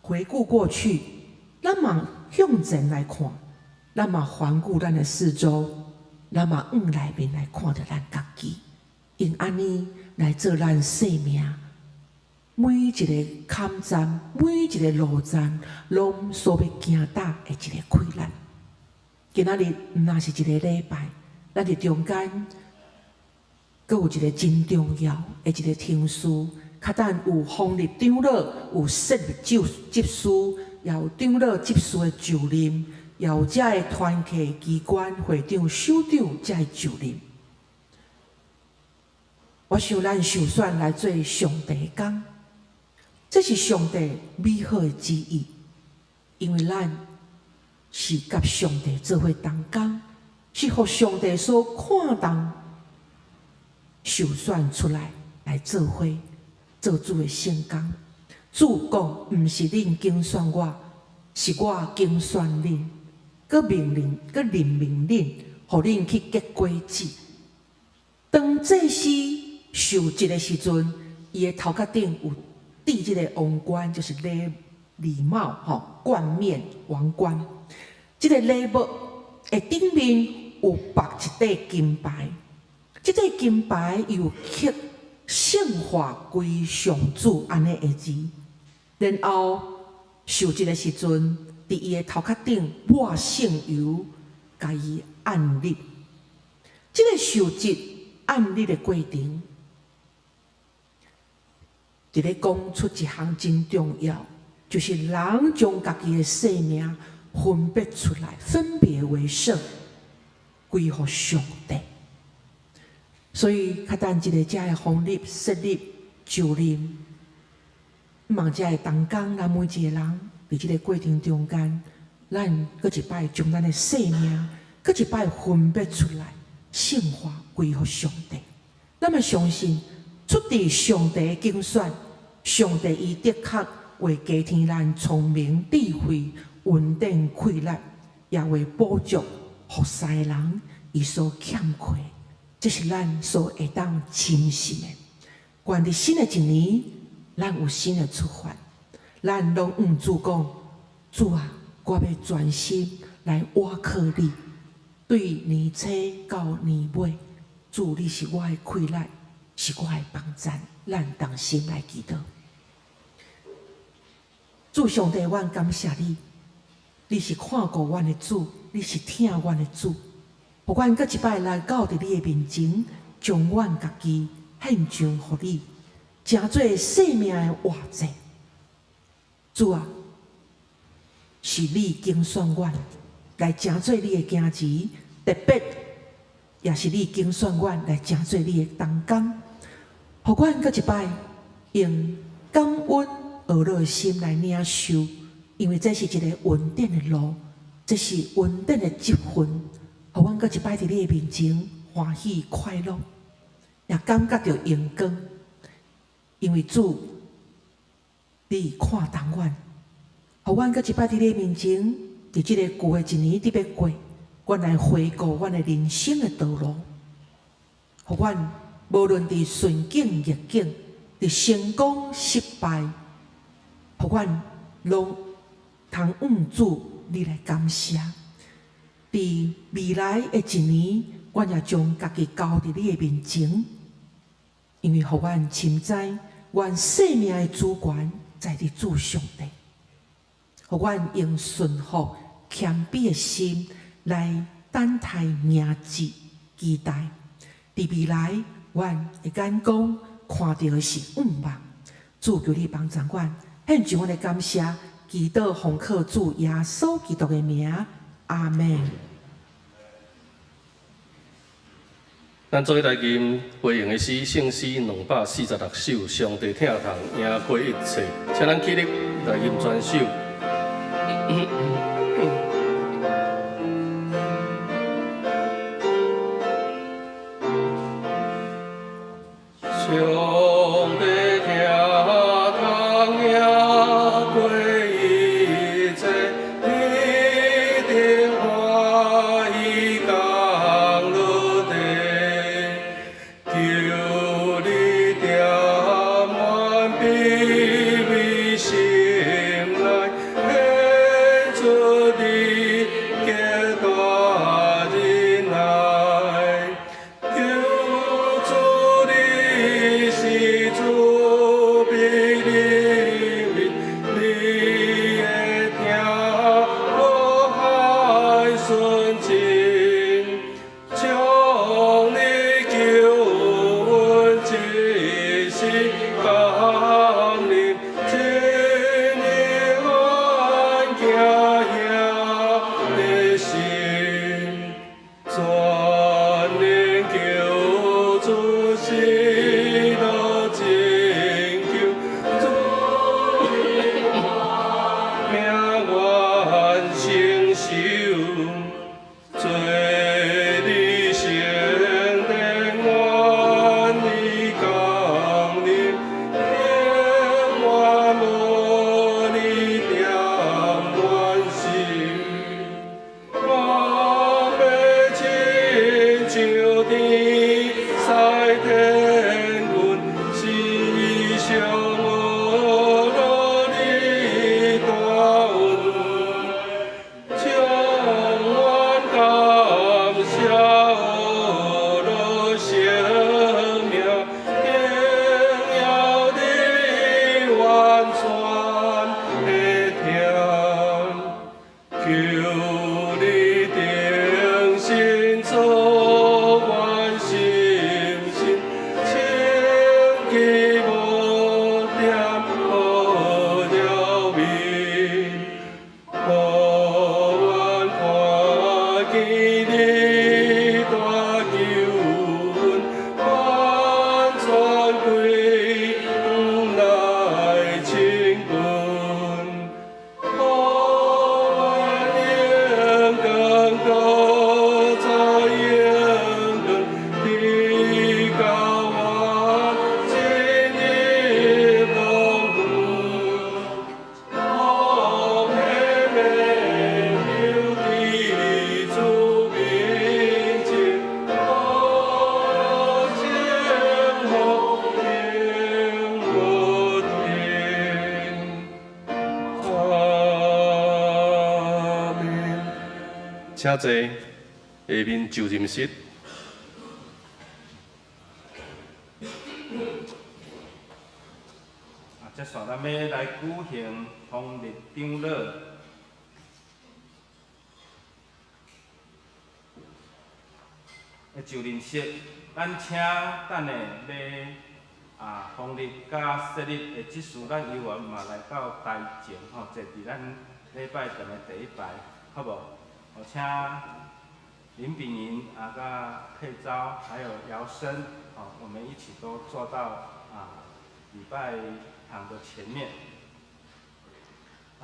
回顧過去，咱嘛向前來看，咱嘛環顧咱的四周。咱嘛向內面來看著咱家己，用按呢來做咱生命每一个坎站、每一个路站，攏所欲行踏的一个氣力。今仔日毋但是一个禮拜，咱佇中間，閣有一个真重要的一个程序，較等有封立長老，有設立執事，也有長老執事的就任。也有遮个團契機關會長、首長遮个就任。我想咱受選來做上帝的工，這是上帝美好的旨意，因為咱是佮上帝做伙同工，是予上帝所看重，受選出來來做伙做主的聖工。主講，毋是恁揀選我，是我揀選恁。閣命令，閣任命恁，予恁去結果子。當祭司受職的時陣，伊的頭殼頂有戴這个王冠，就是禮禮帽吼，冠冕王冠。這个禮帽的頂面有縛一塊金牌，這塊金牌有刻聖化歸上主按呢的字。然後受職的時陣，佇伊的頭殼頂抹聖油，共伊按立。這个受職按立的過程，佇咧講出一項真重要，就是人將家己的生命分別出來，分別為聖，歸予上帝。所以，較等這个才會封立、設立、就任，望遮會同工，咱每一个人佇這个過程中間，咱閣一擺將咱的生命，閣一擺分別出來，聖化歸予上帝。咱嘛相信，出佇上帝的揀選，上帝伊的確會加添咱聰明智慧、恩典氣力，也會補足服侍人伊所欠缺。這是咱所會當深信的。願佇新的一年，咱有新的出發，咱攏向主講：主啊，我欲專心來倚靠你。對年初到年尾，主你是我的氣力，是我的幫贊。咱同心來祈禱。主上帝，阮感謝你，你是看顧阮的主，你是疼阮的主。予阮閣一擺來到佇你的面前，將阮家己獻上予你，成做生命的活祭。主啊，是你揀選阮來成做你的囝兒，特別也是你揀選阮來成做你的同工，予阮閣一擺用感恩呵樂的心來領受，因為這是一个恩典的路，這是恩典的職分，予阮閣一擺佇你的面前歡喜快樂，也感覺著榮光，因為主，你看重阮，予阮閣一擺佇你的面前，佇這个舊的一年佇欲過，阮來回顧阮的人生的道路，予阮無論佇順境逆境，佇成功失敗，予阮攏通向主你來感謝。佇未來的一年，阮也將家己交佇你的面前，因為予阮深知，阮生命的主權在佇主上帝。予阮用順服謙卑的心來等待迎接期待。佇未來，阮的眼光看著的是向望。主求你幫助阮，獻上阮的感謝，祈禱奉靠主耶穌基督的名，阿們。咱做伙來吟回應的詩，聖詩246首，上帝疼痛贏過一切，請咱起立來吟全首。上帝疼痛贏過一切，天頂歡喜降落地，求你點阮卑微心內，顯出你極大忍耐。求主你是慈悲憐憫，你會聽我喊純情，將你救恩一時降臨，進入阮驚嚇的心。全能救主喜樂拯救，主命願承受，做你聖殿願意降臨，永遠無你點阮心。我欲親像天使天軍，時常呵樂你大恩，將阮感謝呵樂生命，榮耀你完全的疼。求你定心做阮心神，清氣無點好了面，予阮看見你大救恩，完全歸來親近。予阮榮光閣再榮光，直到阮進入樂園。豐喜美妙佇主面前，呵樂稱呼永無停。阿們。請坐，下面就任式。啊，接續咱欲來舉行通日長老的就任式，咱請等下欲封立佮设立的执事，咱有缘嘛來到台前吼，坐佇咱禮拜堂的第一排，好無？我請林炳雲啊，佮佩昭，還有姚生，吼，我們一起都坐到禮拜堂的前面。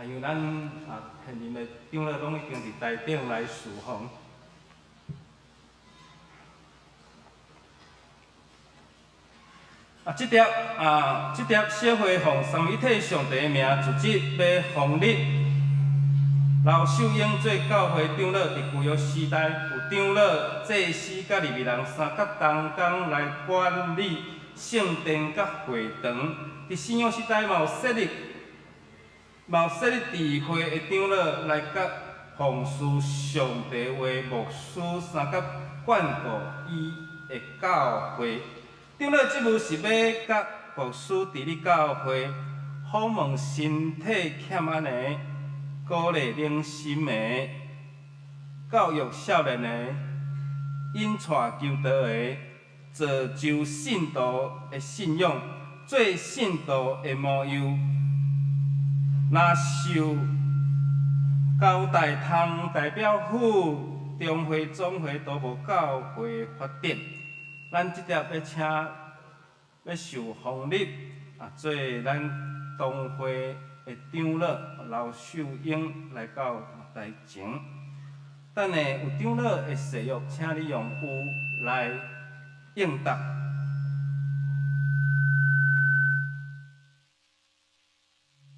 因為咱現任的長老攏已經佇台頂來侍奉。這疊小會奉三位一體上帝的名，組織欲封立劉秀英做教會長老。佇舊約時代，有長老、祭司佮利未人三角同工來管理聖殿佮會堂。佇新約時代，嘛有設立智慧的長老來佮奉事上帝話牧師三角管顧伊的教會。長老職務是欲佮牧師治理教會，訪問身體欠安的、鼓勵靈心的、教育少年的、引帶求道的、造就信徒的信仰、做信徒的模樣。若受交代通代表府、中會、總會都無教會法典。咱這疊欲請欲受封立做咱同會的長老劉秀英來到台前。等下有長老的誓約，請你用有來應答。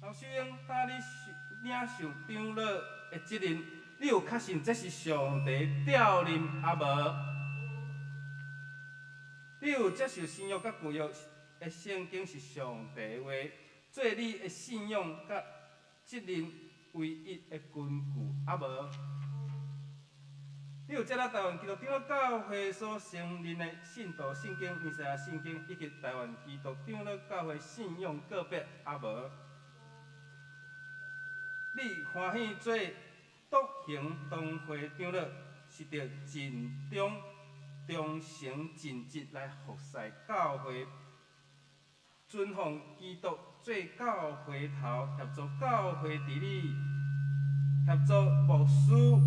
劉秀英，當你領受長老的責任，你有確信這是上帝調任抑無？你有接受新約佮舊約的聖經是上帝話，做你的信仰佮責任唯一的根據，抑無？你有接納臺灣基督長老教會所承認的信徒聖經、彌賽亞聖經以及臺灣基督長老教會信仰告白，抑無？你歡喜做獨行同會長老，是著盡忠、忠誠、盡職來服侍教會，尊奉基督做教會頭，協助教會治理，協助牧師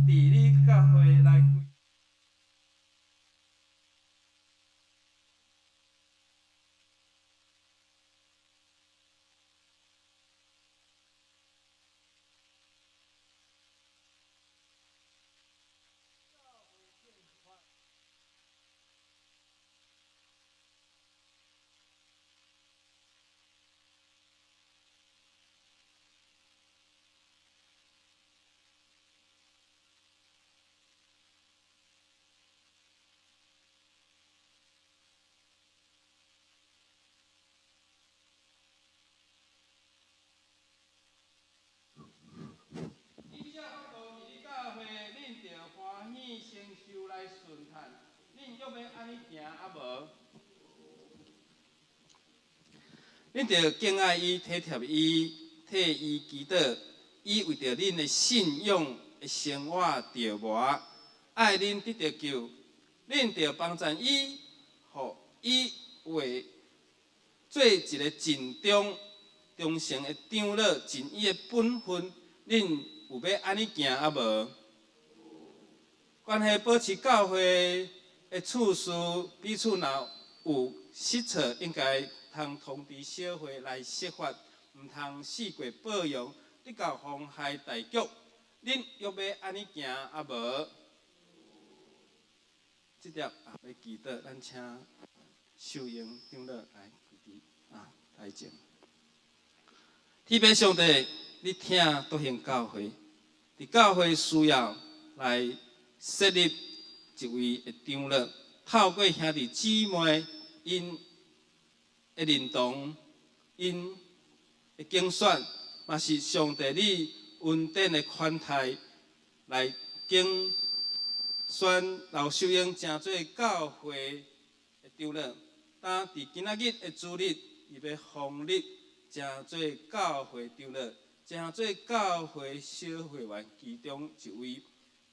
治理教會來。以這法度治理教會，恁著歡喜承受來順嘆，恁欲欲按呢行抑無？恁著敬愛伊、體貼伊、替伊祈禱，伊為著恁的信仰的生活著磨，愛恁得著救，恁著幫贊伊，予伊為做一个盡忠、忠誠的長老，盡伊的本分。恁有欲按呢行抑無？關係保持教會的次序，彼此若有失錯，應該通通知小會來釋法，毋通四過褒揚，得到妨害大局。恁欲欲按呢行抑無？這疊欲祈禱，咱請秀英長老來跪佇台前。天父上帝，你疼獨行教會，佇教會需要來設立一位的長老，透過兄弟姊妹𪜶的認同、𪜶的揀選，嘛是上帝你恩典的寬待，來揀選劉秀英成做教會的長老。當佇今仔日的主日，伊欲封立成做教會長老，成做教會小會員其中一位。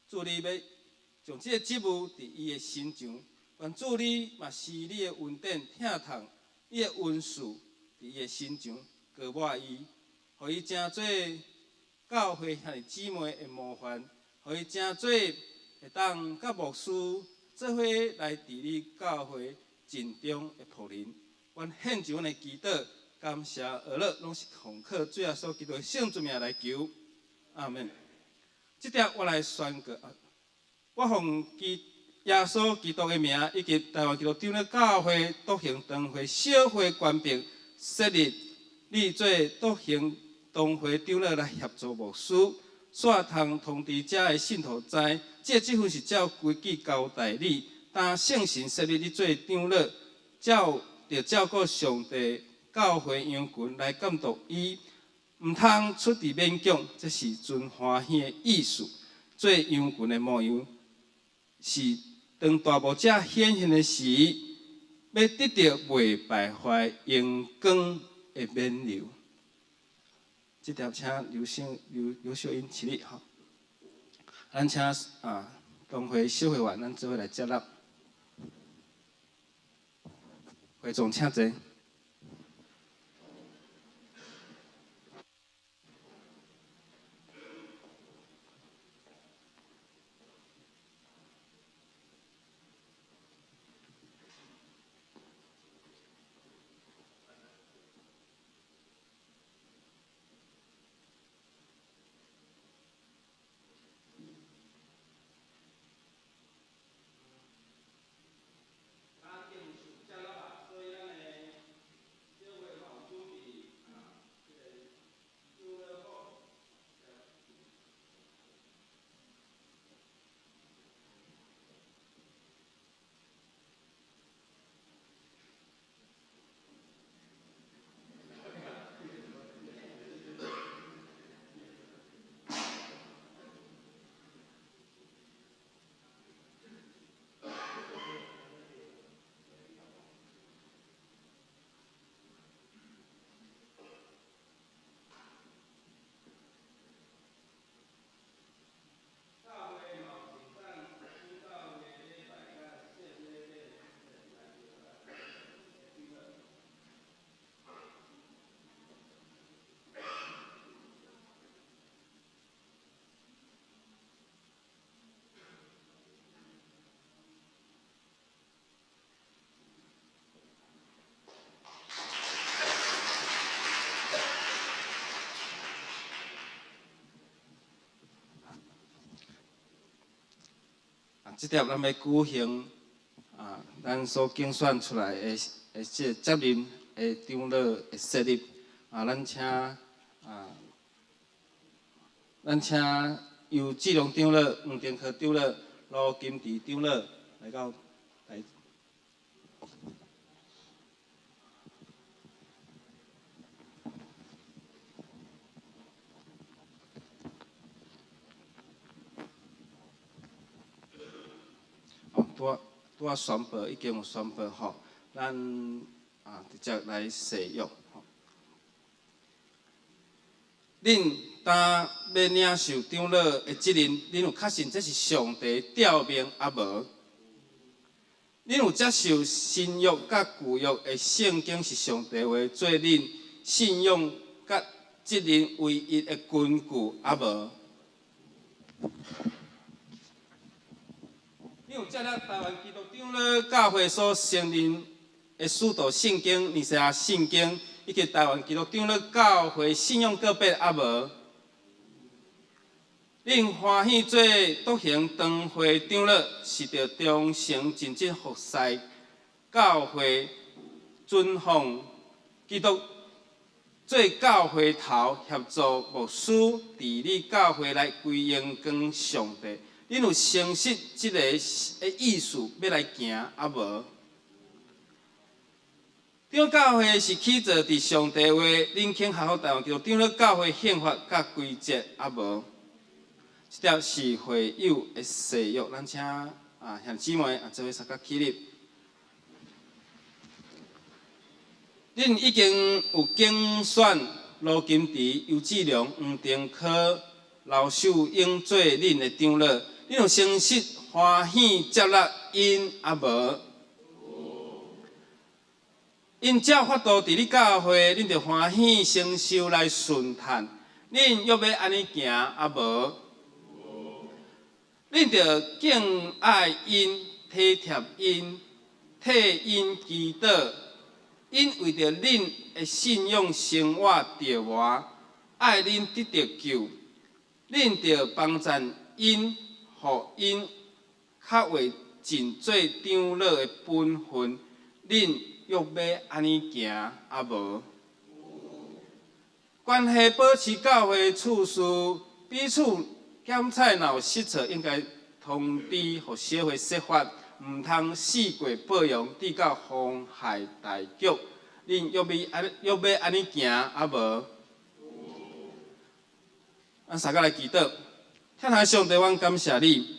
主你欲將這个職務佇伊的身上，願主你嘛施你的恩典疼痛，伊的恩賜佇伊的身上膏抹伊，予伊成做教會兄弟姊妹的模範，予伊成做會當佮牧師做伙來治理教會盡忠的僕人。阮獻上阮的祈禱，感謝阿樂，攏是奉靠主耶穌基督的聖尊名來求，阿門。這帖我來宣告，我奉基耶穌基督的名，以及台灣基督長老教會獨行堂會小會權柄設立你做獨行堂會長老來協助牧師，煞通通知遮的信徒知，這個職分是照規矩交代你，當聖神設立你做長老，照著照顧上帝教會羊群來監督伊，毋通出佇勉強，這是真歡喜的意思。做羊群的模樣，是當大牧者顯現的時，欲得著袂敗壞榮光的勉勵。這條請劉生劉劉秀英起立吼，咱請啊堂會小會員，咱做伙來接納。會眾請坐。這帖咱欲舉行啊，咱所競選出來的的這個接任的長老的設立啊，咱請啊，咱請游志龍長老、黃定科長老、盧金池長老來到來。拄仔拄仔宣布已經有宣布吼，咱啊直接來誓約吼。恁當欲領受長老的責任，恁有確信這是上帝召命抑無？恁有接受新約佮舊約的聖經是上帝話做恁信仰佮責任唯一的根據抑無？你有接納台灣基督長老教會所承認的使徒聖經、尼西亞聖經，以及台灣基督長老教會信仰告白抑無？恁歡喜做獨行堂會長老，是著忠誠盡職服侍教會，尊奉基督做教會頭，協助牧師治理教會來歸榮光上帝。恁有誠實這个的意思欲來行抑無？長教會是起造佇上帝話，恁肯學習台灣基督長老教會憲法佮規則抑無？這條是會友的誓約，咱請啊兄弟姊妹啊做伙相佮起立。恁已經有競選盧金池、游志龍、黃定科、劉秀英做恁的長老，恁有誠實歡喜接納𪜶抑無？ 𪜶照法度治理教會，恁著歡喜承受來順嘆。恁欲欲按呢行啊無？恁著敬愛𪜶，體貼𪜶，替𪜶祈禱。𪜶為著恁的信仰生活著磨，愛恁得著救。恁著幫贊𪜶，予𪜶較會盡做長老的本分。恁欲欲按呢行啊無？關係保持教會處事，彼此檢採若有失錯，應該通知予小會說法，毋通四過報揚，致到妨害大局。恁欲欲按呢行啊無？咱三個來祈禱，天父上帝，阮感謝你，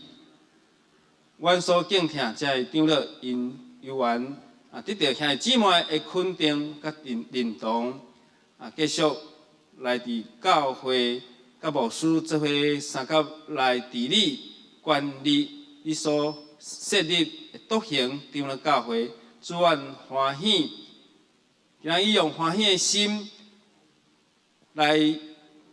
阮所敬聽這个長老𪜶有緣啊，得著兄弟姊妹的肯定佮認同啊，繼續來佇教會佮牧師做伙相佮來治理管理你所設立的獨行長老教會，主阮歡喜，今仔日用歡喜的心來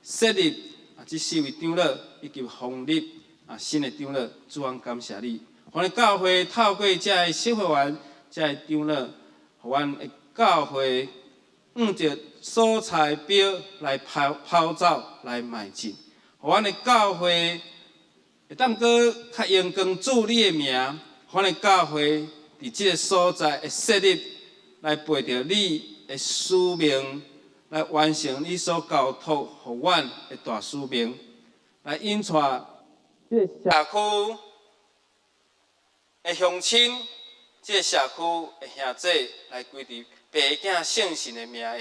設立啊，這四位長老以及封立啊新的長老，主阮感謝你，予阮教會透過這个小會員、這个長老，予阮的教會按照所差表來跑跑走來邁進，予阮的教會會當閣較榮光主你的名，予阮的教會佇這个所在會設立，來背著你的使命，來完成你所交託予阮的大使命，來引帶這个社區的鄉親，這个社區的兄弟來歸佇父囝聖神的名下，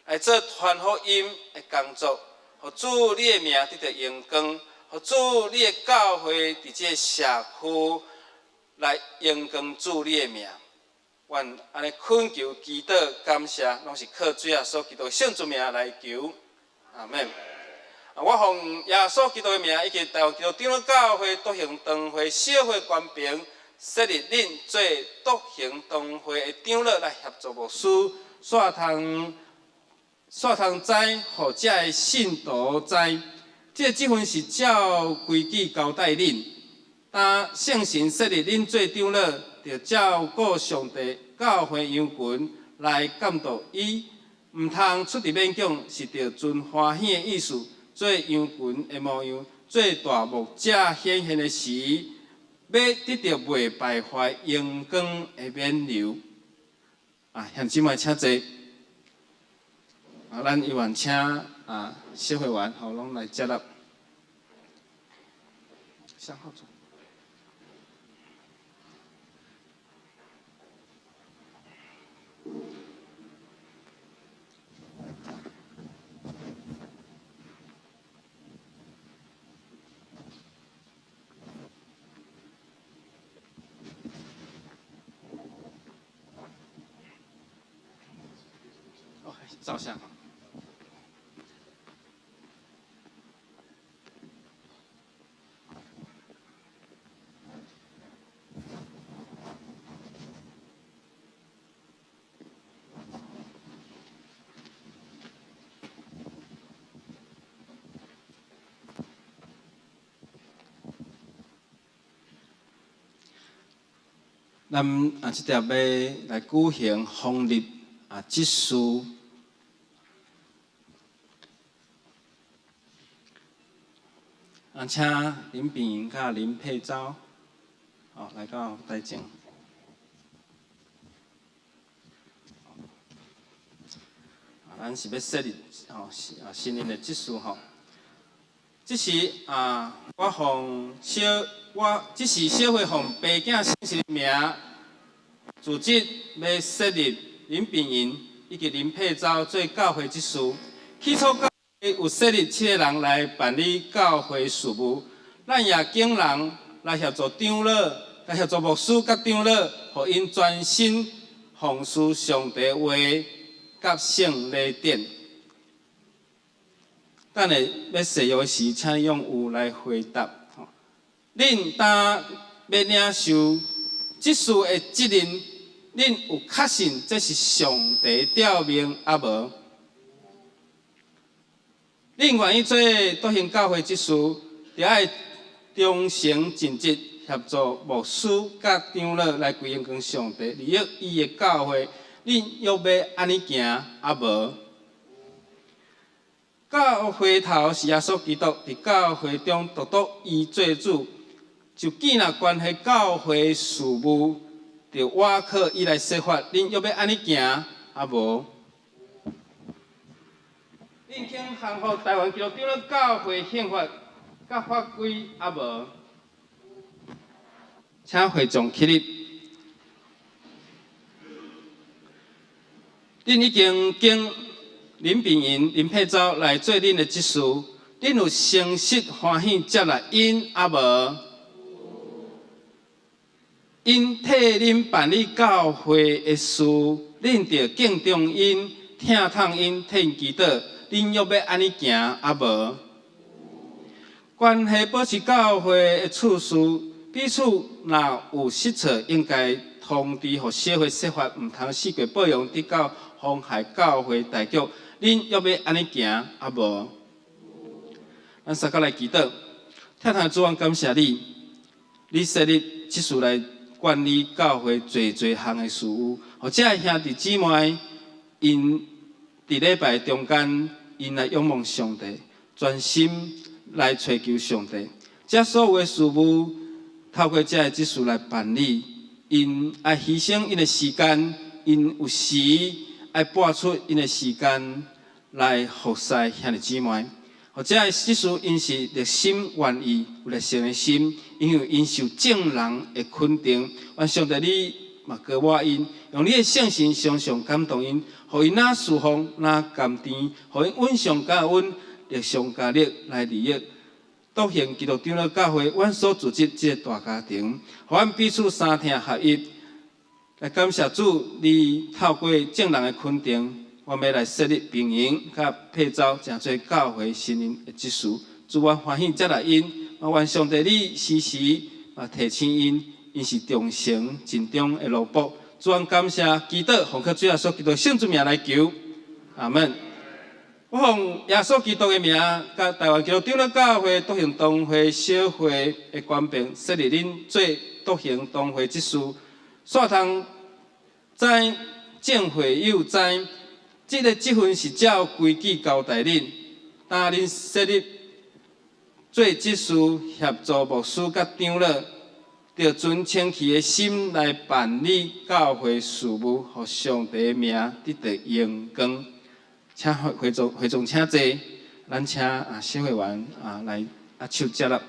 來做傳福音的工作，予主你的名得著榮光，予主你的教會佇這个社區來榮光主你的名。阮按呢懇求、祈禱、感謝，攏是靠主耶穌基督聖尊名來求，阿們。啊，我奉耶穌基督的名，以及台灣基督長老教會獨行堂會小會權柄，設立恁做獨行堂會的長老來協助牧師，煞通煞通知，予遮的信徒知。這個職分是照規矩交代恁。當聖神設立恁做長老，著照顧上帝教會羊群來監督伊，毋通出佇勉強，是著存歡喜的意思，做羊群的模樣，做大牧者顯現的時，欲得著袂敗壞榮光的冕旒。啊，兄弟姊妹請坐。啊，咱猶原請啊小會員吼攏來接納。向後走。哦，照相。咱啊，這條欲來舉行封立啊執事。啊，請林炳雲佮林佩昭，哦，來到台前。啊，咱是欲設立吼啊新任的執事吼。這是啊，我奉小我這是小會奉爸囝聖神的名，組織欲設立林炳雲以及林佩昭做教會執事。起初教會有設立七個人來辦理教會事務，咱也請人來協助長老，來協助牧師佮長老，予𪜶專心奉事上帝話佮聖禮典。等下欲誓約時，請你用有來回答。恁當欲領受執事的職任，恁恁有確信這是上帝召命抑無？恁願意做獨行教會執事，著愛忠誠盡職協助牧師佮長老來歸榮光上帝，利益伊的教會。恁欲欲按呢行抑無？教會頭是耶穌基督，佇教會中獨獨伊做主，就見若關係教會事務，著倚靠伊來設法。恁欲欲按呢行抑無？恁肯降服台灣基督長老教會憲法佮法規抑無？請會眾起立。恁已經揀林炳雲、林佩昭來做恁的執事，恁有誠實歡喜接納𪜶抑無？𪜶替恁辦理教會的事，恁著敬重𪜶、疼痛𪜶、替𪜶祈禱，恁欲欲按呢行抑無？關係保持教會的次序，彼此若有失錯，應該通知予小會設法，毋通四界報揚，直到妨害教會大局。恁欲欲按呢行抑無？咱三個來祈禱，疼痛的主，阮感謝你，你設立執事來管理教會濟濟項的事務，予這兄弟姊妹，𪜶佇禮拜中間，𪜶來仰望上帝，專心來揣求上帝。這所有的事務，透過這个執事來辦理，𪜶愛犧牲𪜶的時間，𪜶有時愛撥出𪜶的時間來服侍兄弟姊妹。予這个執事𪜶是熱心願意有熱誠的心，因為𪜶受眾人的肯定。願上帝你嘛膏抹𪜶，用你的聖神常常感動𪜶，予𪜶若侍奉若甘甜，予𪜶穩上加穩，力上加力來利益獨行基督長老教會，阮所組織這个大家庭，予阮彼此相疼合一。來感謝主，你透過眾人的肯定，我欲來設立平營佮佩昭，成做教會新人的執事。主，阮歡喜接納𪜶，嘛願上帝你時時嘛提醒𪜶，𪜶是忠誠盡忠的奴僕。主，阮感謝祈禱，奉靠主耶穌基督聖主名來求，阿門。我奉耶穌基督的名，佮台灣基督長老教會獨行同會小會的權柄，設立恁做獨行同會執事。煞通知眾會友知，這个職分是照規矩交代恁，當恁設立做執事，協助牧師佮長老，著存清氣的心來辦理教會事務，予上帝的名得著榮光。請會眾會眾請坐，咱請小會員來手接納。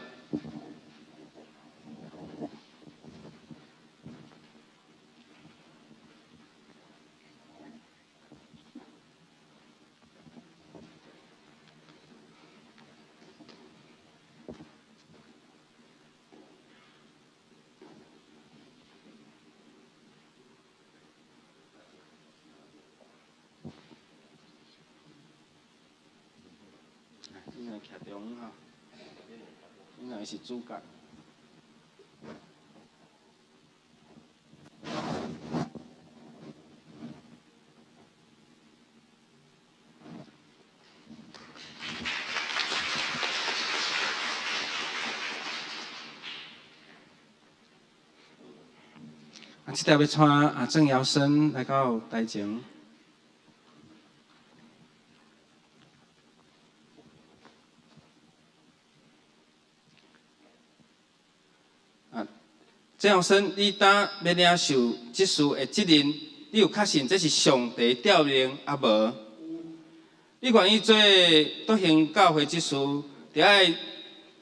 恁兩徛中吼，恁兩个是主角。這條欲帶鄭堯生來到台前。鄭堯生，你今欲領受執事的責任，你有確信這是上帝召命抑無？你願意做獨行教會執事，著愛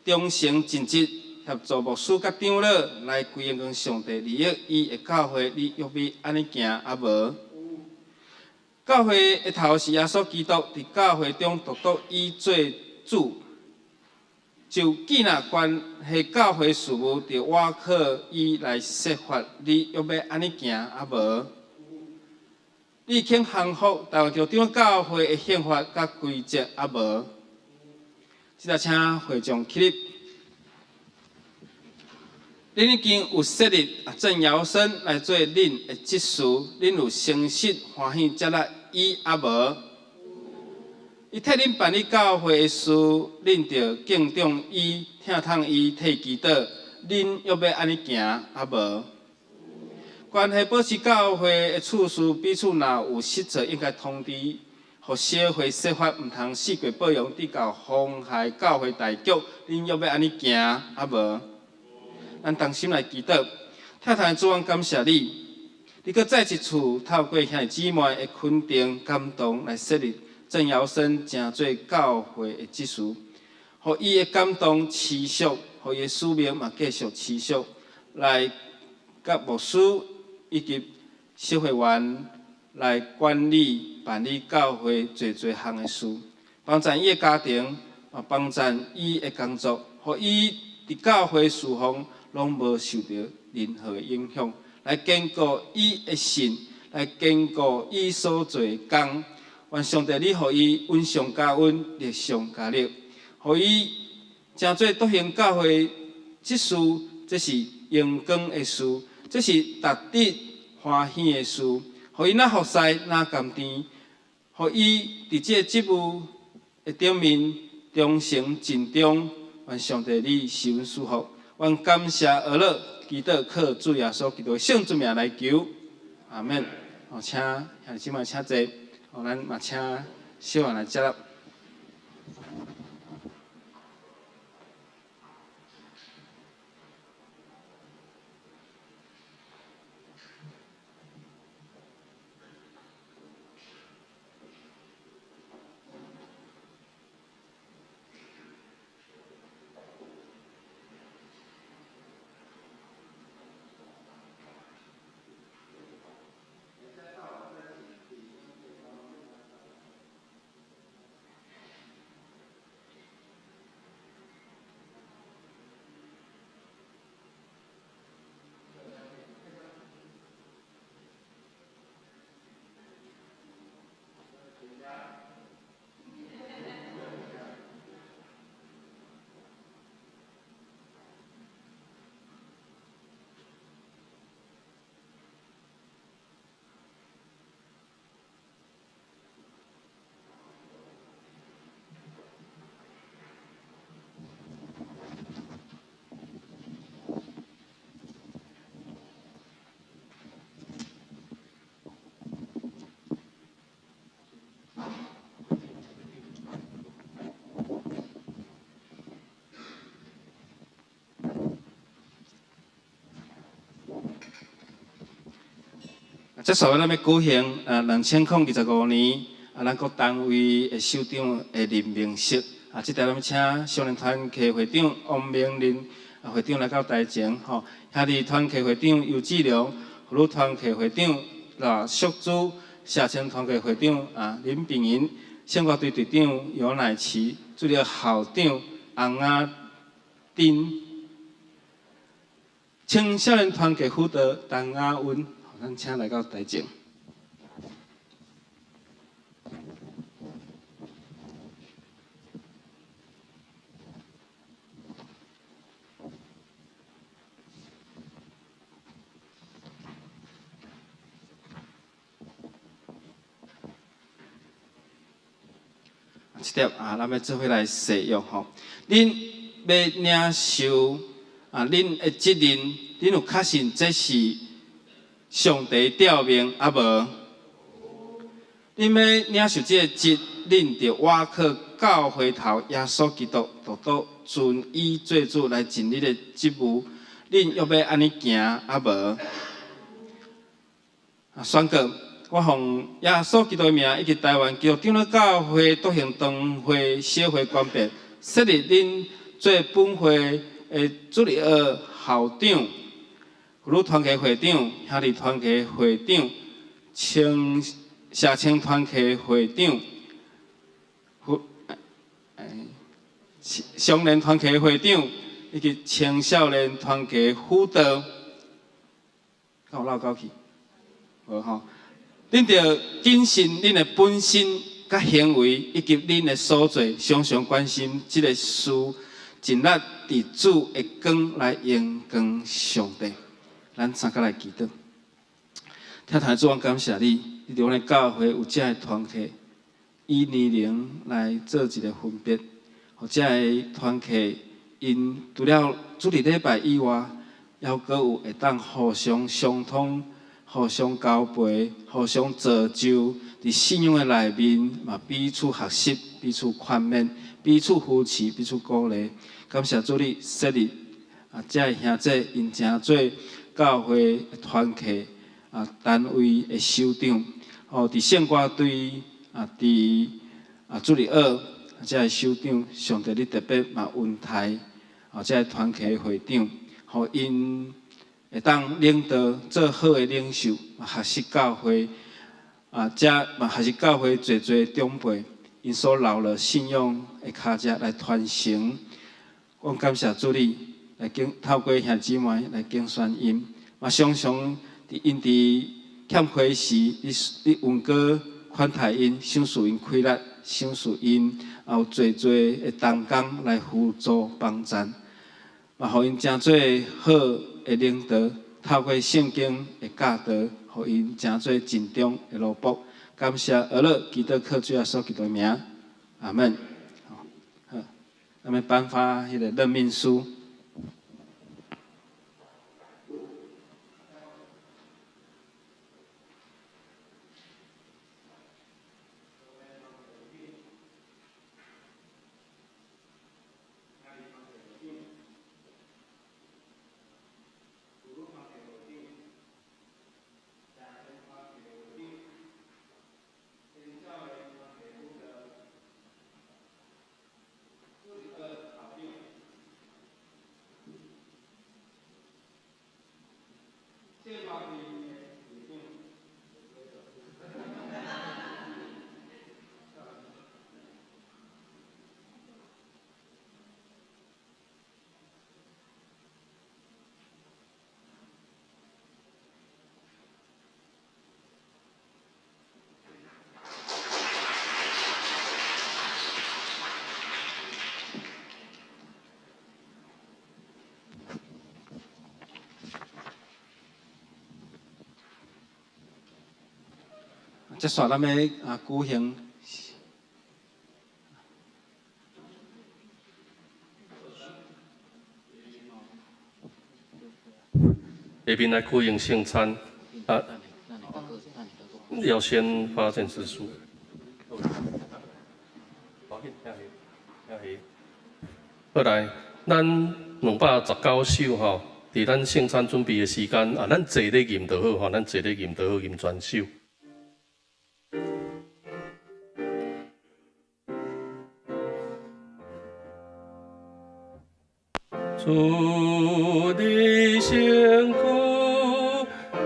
忠誠盡職，協助牧師佮長老來歸榮光上帝，利益伊的教會，你欲欲按呢行抑無？教會的頭是耶穌基督，佇教會中獨獨伊做主，就見若關係教會事務，著倚靠伊來設法，你欲欲按呢行抑無？你肯降服台灣基督長老教會的憲法佮規則抑無？這下請會眾起立。恁已經有設立鄭堯生來做恁的執事，恁有誠實歡喜接納伊抑無？伊替恁辦理教會的事，恁著敬重伊、疼痛伊、替祈禱，恁欲欲按呢行抑無？關係保持教會的處事，彼此若有失錯，應該通知，予小會說法，毋通四界報揚，直到妨害教會大局。恁欲欲按呢行抑無？咱同心來祈禱，疼痛的主，阮感謝你，你閣再一次透過兄弟姊妹的肯定、感動來設立鄭堯生成做教會的執事，予伊的感動持續，予伊的使命嘛繼續持續來佮牧師以及小會員來管理辦理教會濟濟項的事，幫贊伊的家庭，嘛幫贊伊的工作，予伊佇教會事奉攏無受著任何的影響，來堅固伊的信，來堅固伊所做的工。願上帝你予伊恩上加恩，力上加力，予伊成做獨行教會執事，這是榮光的事，這是值得歡喜的事。予伊若服侍，若甘甜，予伊佇這個職務的頂面忠誠盡忠。願上帝你賜阮賜福，願感謝阿樂，祈禱靠主耶穌基督的聖尊名來求，阿們。好，請兄弟姊妹請坐，好，咱嘛請小人來接納。這所謂咱欲舉行2025年啊，咱各單位的首長的任命式啊，這條咱欲請少年團契會長王明林啊會長來到台前吼，兄弟團契會長尤志良，婦女團契會長賴淑珠，社青團契會長啊林炳雲，聖歌隊隊長尤乃慈，助理校長洪雅珍，青少年團契輔導陳雅溫。咱請來到台前。這點啊，咱欲做伙來誓約吼。恁欲領受啊，恁的責任，恁有確信這是上帝召命抑無？恁欲領受這个職，恁著倚靠教會頭耶穌基督，獨獨尊伊做主來盡恁的職務。恁欲欲按呢行抑無？啊，宣告，我奉耶穌基督的名，以及台灣基督長老教會獨行堂會小會權柄，設立恁做本會的主日學校長、婦女團契會長、兄弟團契會長、青社青團契會長、少年團契會長以及青少年團契輔導，敢有漏勾去？無吼。恁著謹慎恁的本身佮行為，以及恁的所做，常常關心這个事，盡力佇主的光來榮光上帝。咱三個來祈禱。天父主，我感謝你，你佇阮的教會有遮的團契，以年齡來做一個分別，予遮的團契𪜶除了主日禮拜以外，猶閣有會當互相相通、互相交陪、互相造就，佇信仰的內面嘛彼此學習、彼此勸勉、彼此扶持、彼此鼓勵。感謝主你設立啊，遮的兄弟𪜶成做教會團契啊單位的首長，哦，佇聖歌隊啊，佇啊主日學遮的首長，上帝你特別嘛恩待啊，遮的團契的會長，予𪜶會當領導做好的領袖，嘛學習教會啊，遮嘛學習教會濟濟長輩，𪜶所留落信仰的跤跡來傳承。阮感謝主你來經透過兄姊妹來揀選𪜶，嘛常常佇𪜶佇欠缺時，你恩膏款待𪜶，賞賜𪜶氣力，賞賜𪜶也有濟濟的同工來輔助幫贊，嘛予𪜶成做好的領導，透過聖經的教導，予𪜶成做盡忠的奴僕。感謝阿樂基督靠主耶穌基督的名，阿門。好，咱們頒發彼个任命書。接續咱欲啊舉行。下面來舉行聖餐啊，要先發認識書。好來，咱219首吼，佇咱聖餐準備的時間啊，咱坐咧吟就好吼，咱坐咧吟就好，吟全首。主的身軀，替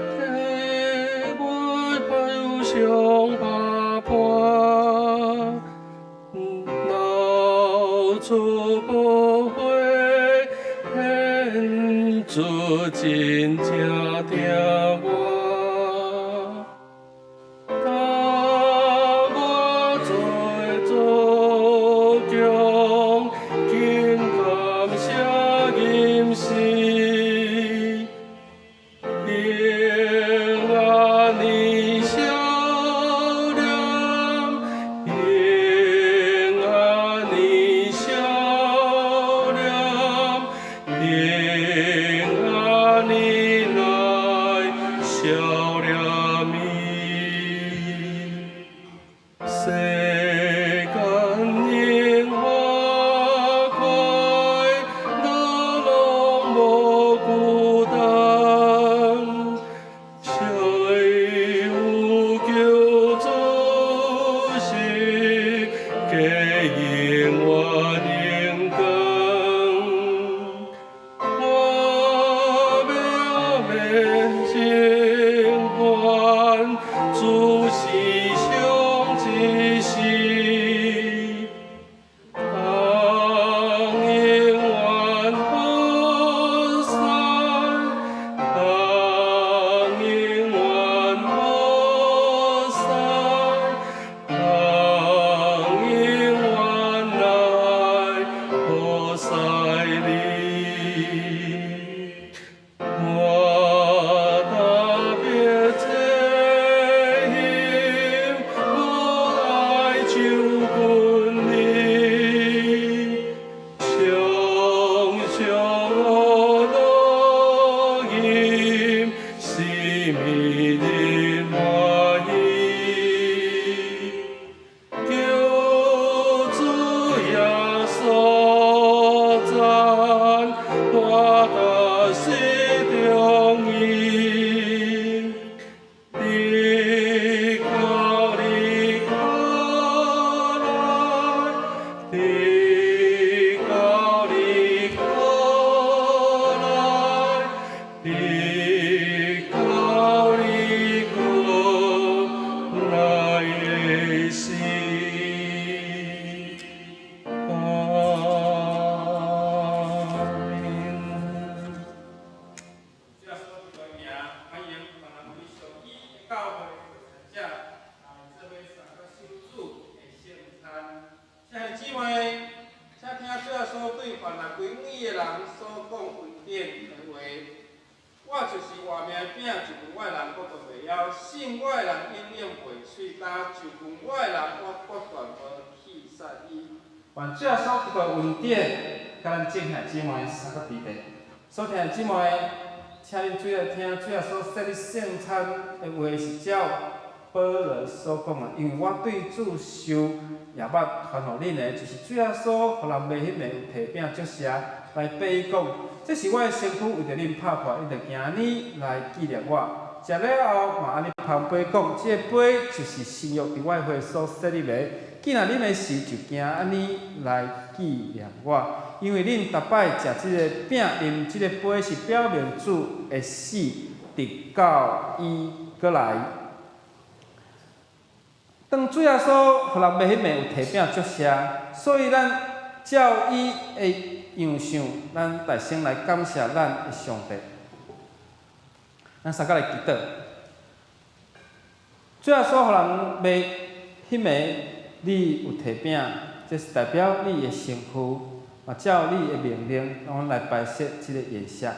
我憂傷拍破，流出寶血，顯出真正疼我。當我罪足強，緊感謝吟詩，平安的笑臉，平安的笑臉，平安的來笑臉面。世間榮華快樂攏無孤單，誰有救主是給永遠榮光。我欲成全主思想之事，當永遠好勢，當永遠好勢，當永遠來好勢。對凡來歸伊的人所講恩典的話。我就是活命的餅，就近我的人，我都袂枵；信我的人，永遠袂喙焦；就近我的人，我決斷無棄殺伊。願主耶穌基督的恩典，佮咱眾兄姊妹三個弟弟。所聽的姊妹，請恁注意來聽，主耶穌設立聖餐的話是照保羅所講的，因為我對主受耶密傳予恁的，就是主耶穌予人賣彼暝有提餅祝謝，來比喻講，這是我的身軀，為著恁拍破，恁著行按呢來紀念我。食了後，嘛按呢捧杯講，這个杯就是新約佇我的血所設立的。既若啉的時，就行按呢來紀念我。因為恁逐擺食這个餅、啉這个杯，是表明主的死，直到伊閣來。當主耶穌予人賣彼暝有提餅祝謝，所以咱照伊的樣相，咱大聲來感謝咱的上帝。咱三個來祈禱。主耶穌予人賣彼暝，你有提餅，這是代表你的身軀，嘛照你的命令，讓阮來擺設這個筵席。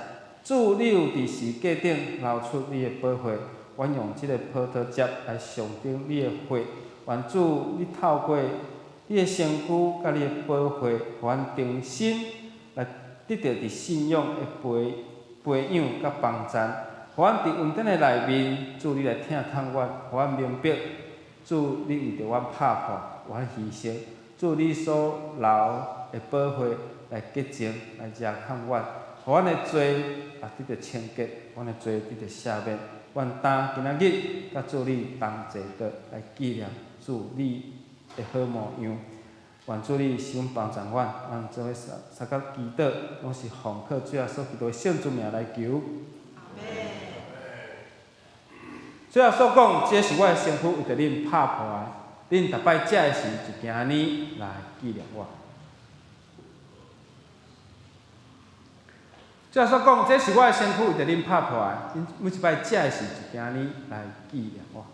主，你有佇十字架頂流出你的寶血，阮用這個葡萄汁來象徵你的血。願主，你透過你的身軀佮你的寶血，予阮重新來得著佇信仰的培養佮幫贊。予阮佇恩典的內面，主你來疼痛阮，予阮明白，主你為著阮拍破，為阮犧牲，主你所流的寶血來潔淨，來遮蓋阮，予阮的罪也得著清潔，阮的罪得著赦免。願當今仔日，佮主你同齊的來紀念主你的好模樣。願主你賜阮幫助阮，阮做伙相佮祈禱，攏是奉靠主耶穌基督的聖主名來求。主耶穌講，這是我的身軀，為著恁拍破的。恁逐擺食的時，就行按呢來紀念我。主耶穌講，這是我的身軀，為著恁拍破的。恁每一擺食的時，就行按呢來紀念我。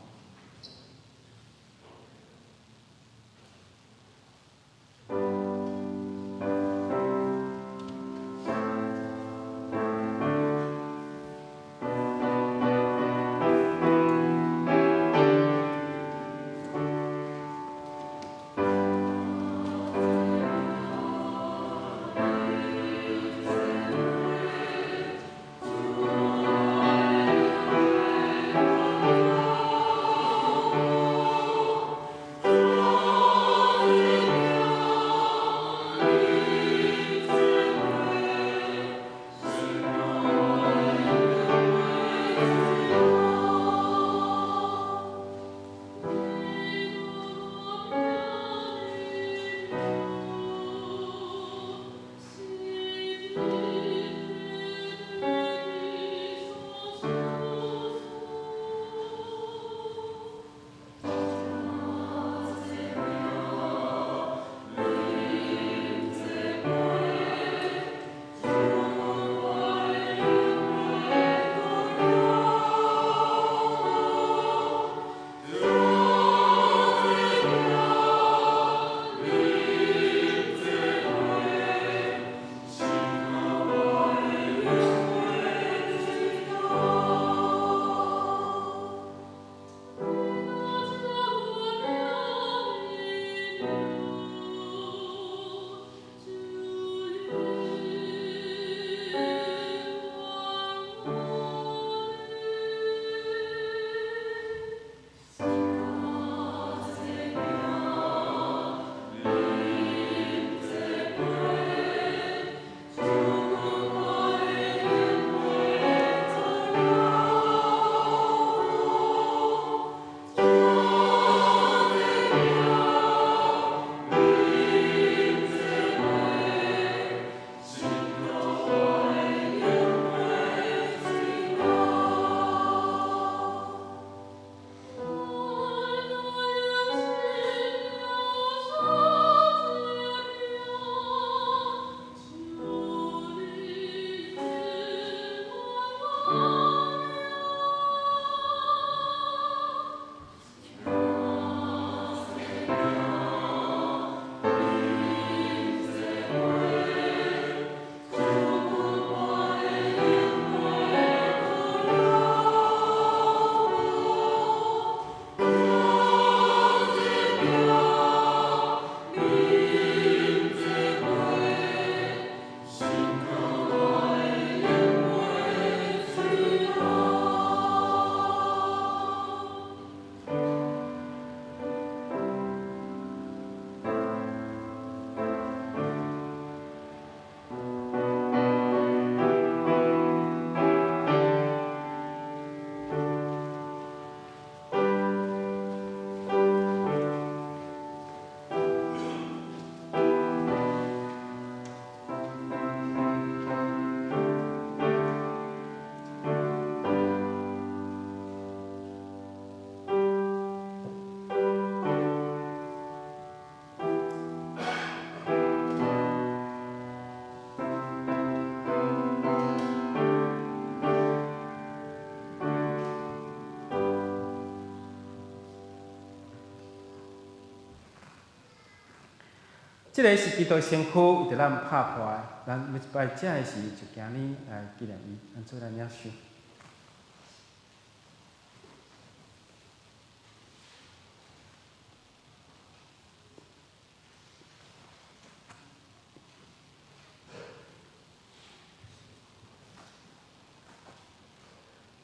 這个是基督身軀，為著咱拍破的。咱每一擺食的時，就行呢來紀念伊，咱做來領受。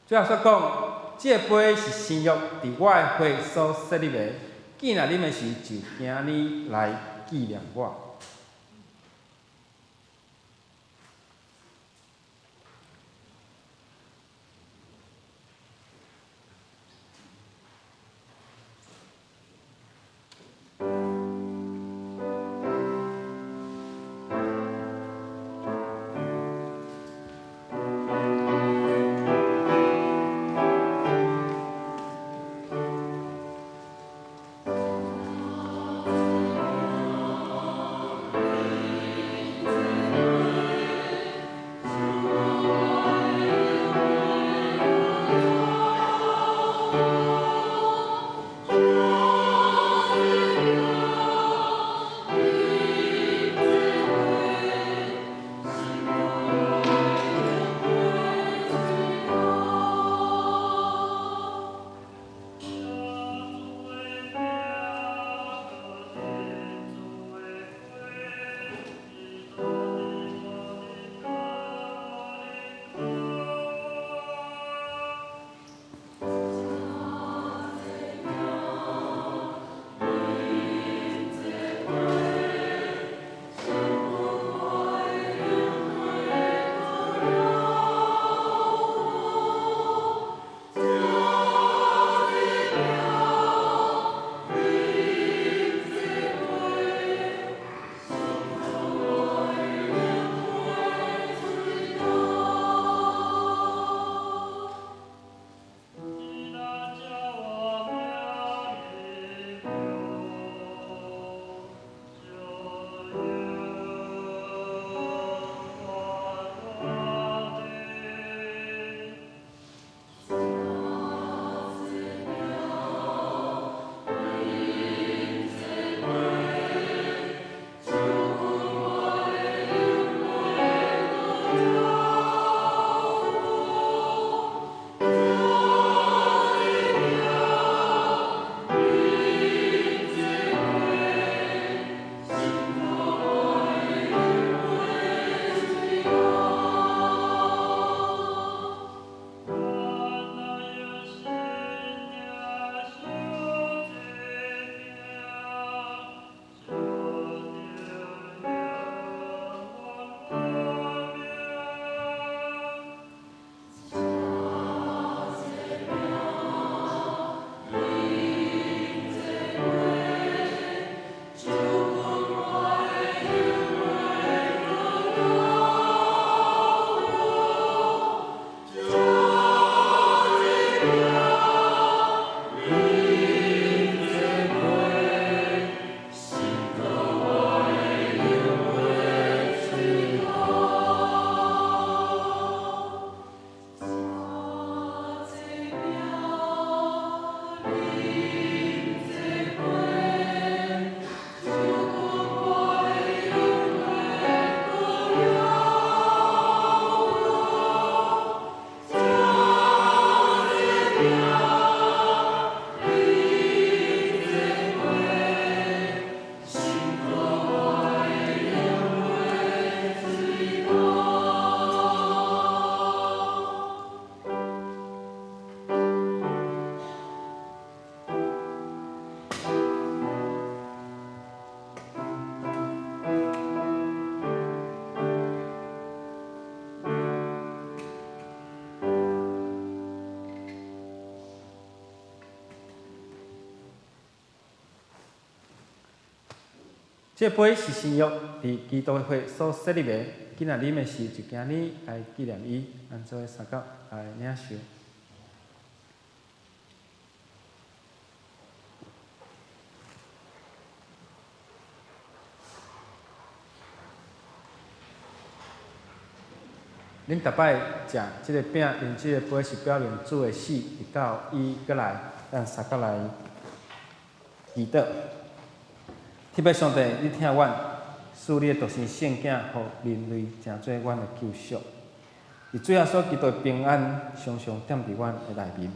最後煞講，這个杯是新約，佇我的血所設立的。既若啉的時，就行呢來紀念我。這杯是新約，佇基督的血所設立的。今仔啉的時，就行呢來紀念伊，咱做伙相佮來領受。恁逐擺食這个餅，飲這个杯，是表明主的死，直到伊閣來，咱相佮來祈禱。天父上帝，你疼阮，賜你的獨生聖囝，予人類成做阮的救贖。伫主耶穌基督的平安，常常踮佇阮的內面。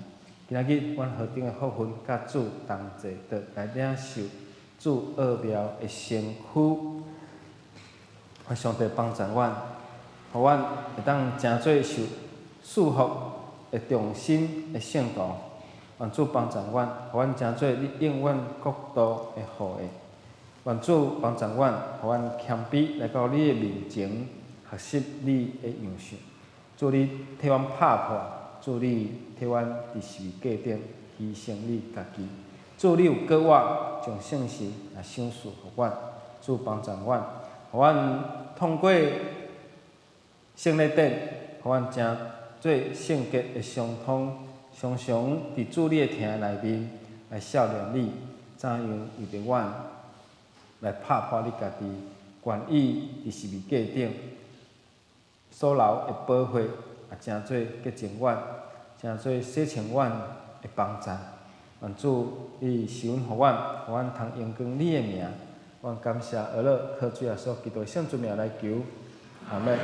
今仔日，阮何等的福分，佮主同齊的來領受主奧妙的身軀。願上帝幫助阮，予阮會當成做受賜福的忠心的聖徒。願主幫助阮，予阮成做你永遠國度的後裔。願主幫助阮，予阮謙卑來到你的面前，學習你的樣式。主你替阮拍破，主你替阮佇十字架頂犧牲你家己。主你有閣活，將聖神來賞賜予阮。主幫助阮，予阮通過聖禮典，予阮成做聖潔的相通，常常佇主你的疼內面來數念你，怎樣為著阮來拍破你家己，願意佇十字架頂所流的寶血，也成做潔淨阮，成做洗清阮的幫助。願主你施恩予阮，予阮通榮光你的名。阮感謝阿樂，靠主耶穌基督聖尊名來求，阿們。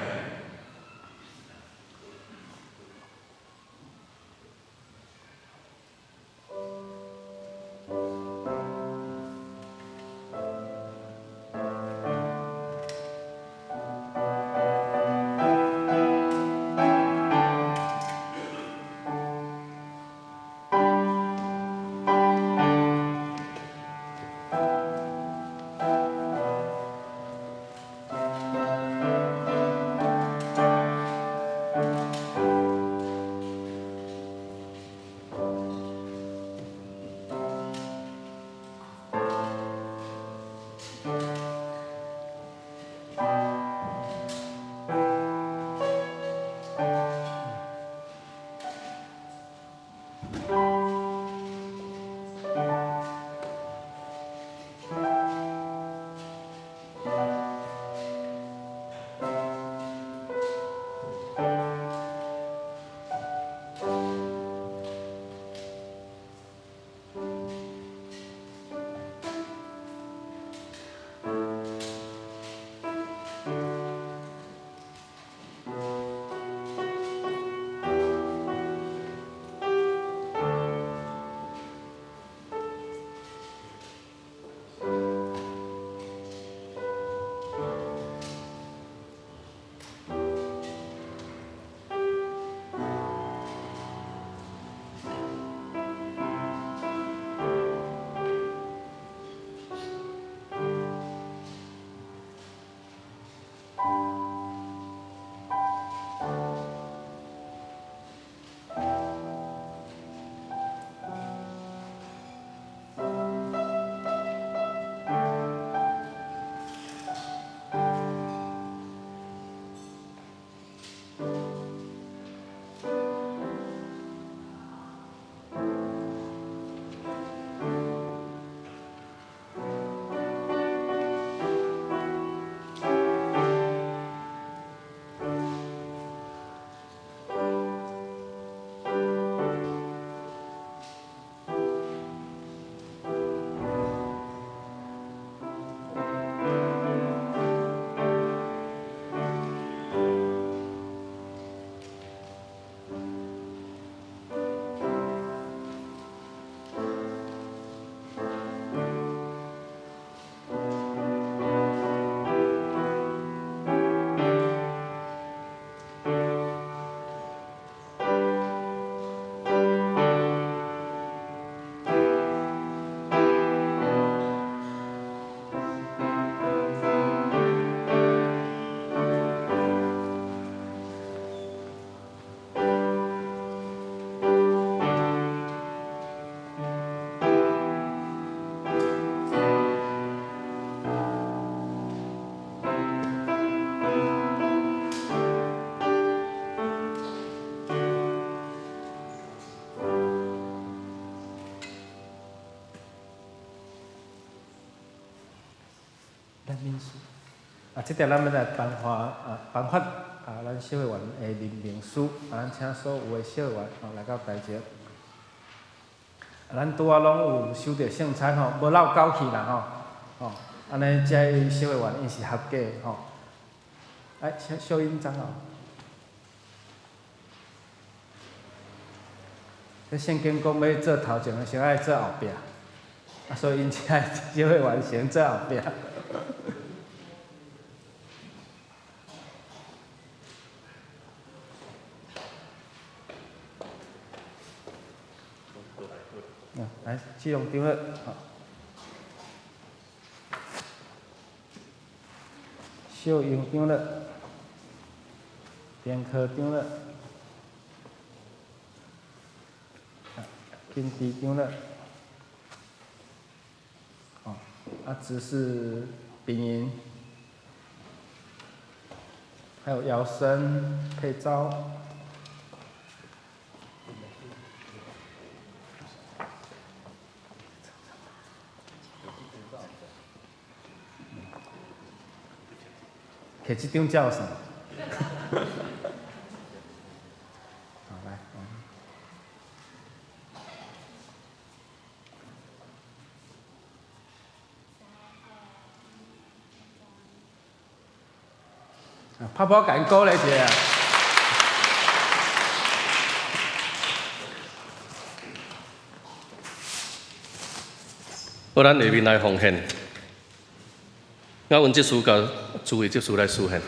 啊，這條咱欲來頒發啊，頒發啊，咱小會員的任命書啊，咱請所有的小會員啊來到台前。啊，咱拄仔攏有收著聖餐吼，無落狗去啦吼，吼。按呢，這个小會員𪜶是合格吼。來，小小英長老。這聖經講欲做頭前的，先愛做後壁，啊，所以𪜶這个小會員先做後壁。來，志龍長老，吼。小楊長老，田科長老，金池長老，哦，啊，執事炳雲，還有姚生、佩昭。摕這張照相。好，來。啊，拍拍共𪜶鼓勵一下。好，咱下面來奉獻。我阮執事共諸位執事來司獻。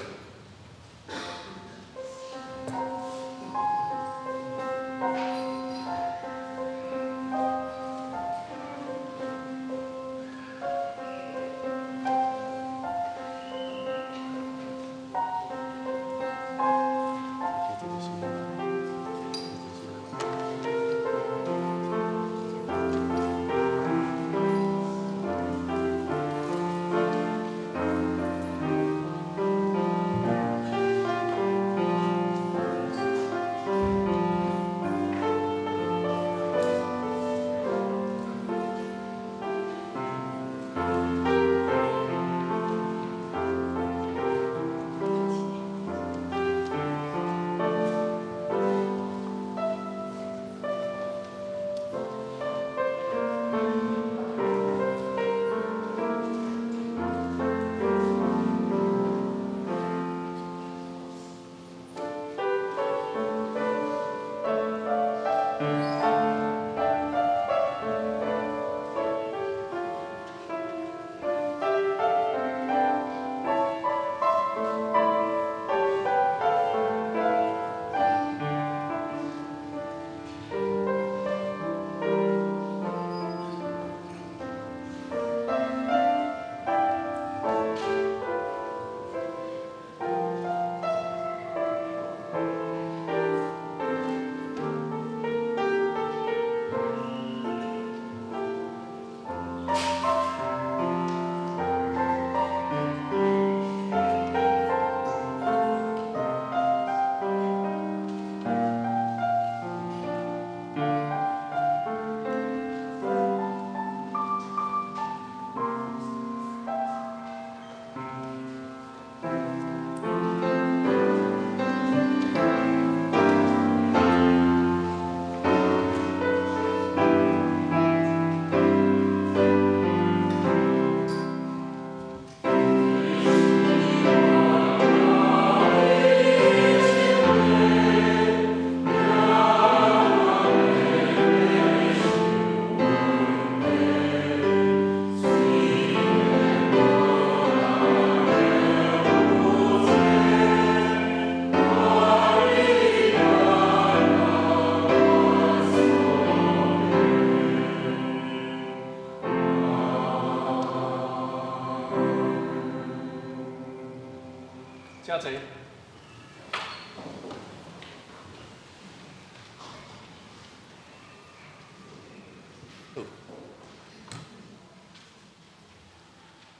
請坐。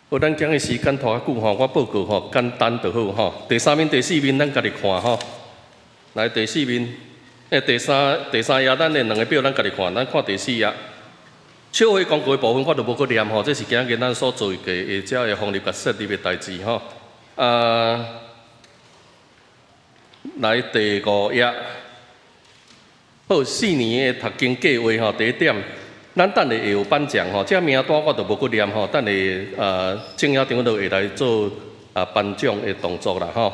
好，咱今日時間拖較久吼，我報告吼簡單就好吼。第三面、第四面咱家己看吼。來，第四面，第三頁咱的兩個表咱家己看，咱看第四頁。小會公告的部分我就無閣念吼，這是今日咱所做的這个方立佮設立的代誌吼。啊，來第五頁，好，四年的讀經計劃吼，第一點，咱等下會有頒獎吼，這名單我就無閣念吼，等下正校長老會來做頒獎的動作啦吼。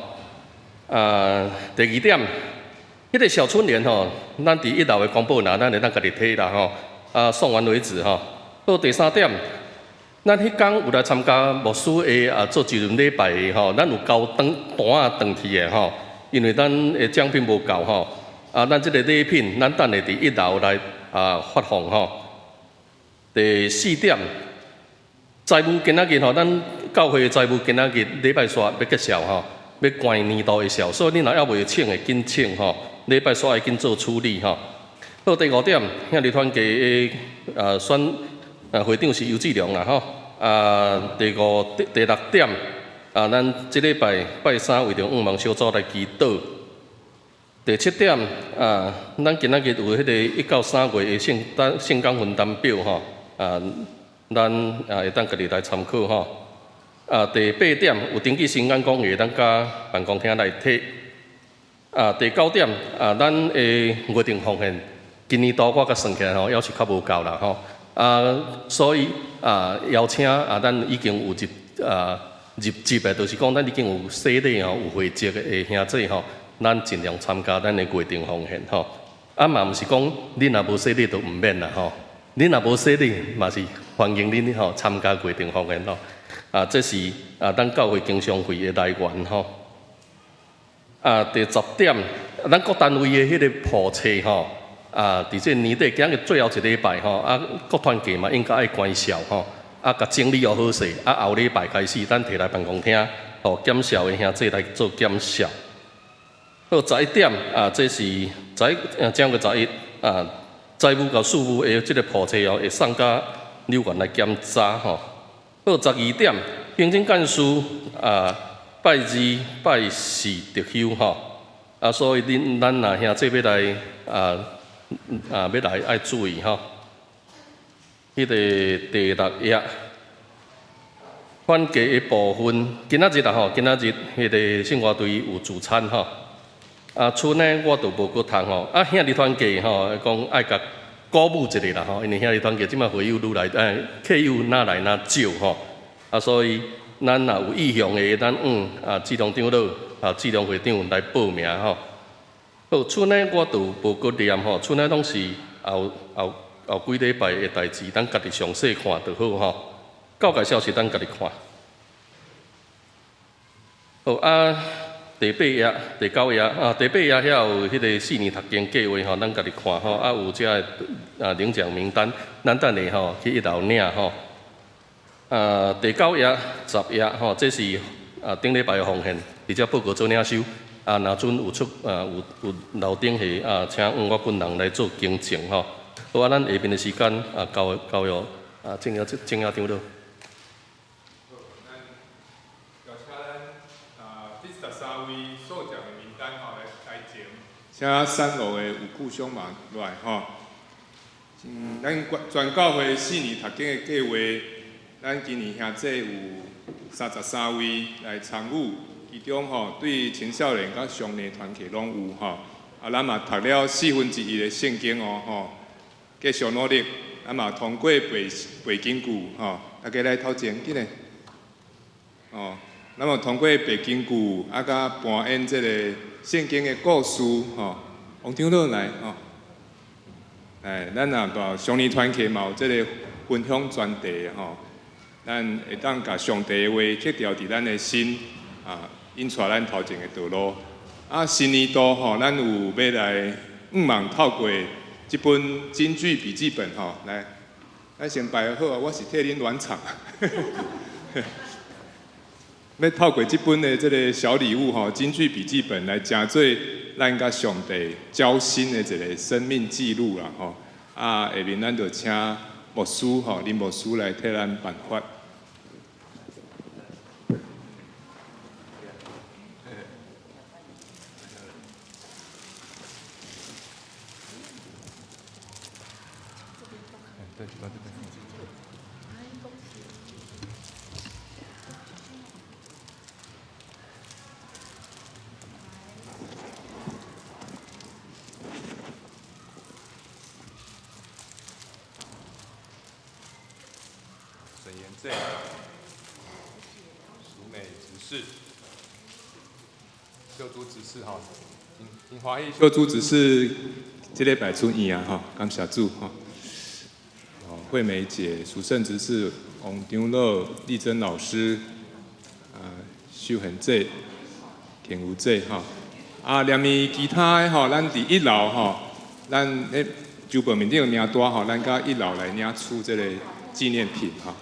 第二點，彼個小春聯吼，咱佇一樓的公布欄，咱會當家己提啦吼。送完為止吼。到第三點，咱彼工有來參加牧師的做一輪禮拜的吼，咱有交單單仔轉去的吼，因為咱的獎品無夠吼。咱這個禮品，咱等下佇一樓來發放吼。第四點，財務今仔日吼，咱教會的財務今仔日禮拜煞欲結數吼，欲關年度的數，所以恁若猶未請的，緊請吼，禮拜煞愛緊做處理吼。好，第五點，兄弟團契的選會長是游志良啦吼。第五、第六點，咱這禮拜拜三為著願望小組來祈禱。第七點，咱今仔日有彼個1到3月的聖誕聖工分擔表吼，咱會當家己來參考吼。第八點，有登記新眼光的，咱佮辦公廳來提。第九點，咱的月定奉獻，今年度我佮算起來吼，猶是較無夠啦吼。所以邀請咱已經有入籍的，就是講咱已經有洗禮吼，有會籍的兄弟吼。咱盡量參加咱的月定奉獻吼，嘛毋是講恁若無洗禮就毋免啦吼，恁若無洗禮嘛是歡迎恁吼參加月定奉獻吼。這是咱教會經常費的來源吼。第十點，咱各單位的彼個簿冊吼，佇這年底今日最後一禮拜吼，各團契嘛應該愛關照吼，共整理好勢，後禮拜開始，咱提來辦公廳，予檢視的兄弟來做檢視。好，11點這是十一，正月十一財務佮事務的這個簿冊哦，會送佮柳園來檢查吼。好，12點，行政幹事拜二、拜四特休吼。所以恁咱若兄弟欲來欲來愛注意吼。彼個第六頁，團契的部分，今仔日啦吼，今仔日彼個聖歌隊有聚餐吼。賰呢我就無閣通吼。兄弟團契吼，講愛共鼓舞一下啦吼，因為兄弟團契這擺會友愈來，客友若來若少吼。所以咱若有意向的，咱向志良長老、志良會長來報名吼。好，賰呢我就無閣念吼，賰呢攏是後後後幾禮拜的代誌，咱家己詳細看就好吼。教界消息咱家己看。好。第八頁、第九頁，第八頁遐有彼個四年讀經計劃吼，咱家己看吼，有這个領獎名單，咱等下吼去一樓領吼。第九頁、10頁吼，這是頂禮拜的奉獻，佇遮報告做領收。若準有出有有漏頂下請向我本人來做更正吼。好咱下面的時間交交予正校正校長老。請三樓的有故鄉嘛來吼。咱全教會四年讀經的計劃，咱今年兄弟有33位來參與，其中吼對青少年佮少年團契攏有吼。咱嘛讀了1/4的聖經哦吼，繼續努力，咱嘛通過背背經句吼，大家來頭前緊來。哦，咱嘛通過背經句，佮扮演這個聖經的故事吼。王長老來吼，來，咱若把少年團契嘛有這個分享專題吼，咱會當共上帝的話刻牢佇咱的心引帶咱頭前的道路。新年度吼，咱有欲來向望透過這本金句筆記本吼，來，咱先擺好啊，我是替恁暖場。欲透過這本的這個小禮物吼，金句筆記本來成做咱佮上帝交心的一個生命記錄啦吼。下面咱就請牧師吼，林牧師來替咱頒發。姐、淑美执事、秀珠执事吼，真真欢喜秀珠执事這禮拜出院啊吼，感謝主吼。哦，惠美姐、淑勝執事、王長老、麗珍老師、秀賢姐、田如姐吼，啊，連咪其他的吼，咱佇一樓吼，咱彼周報面頂有名單吼，咱到一樓來領取這個紀念品吼。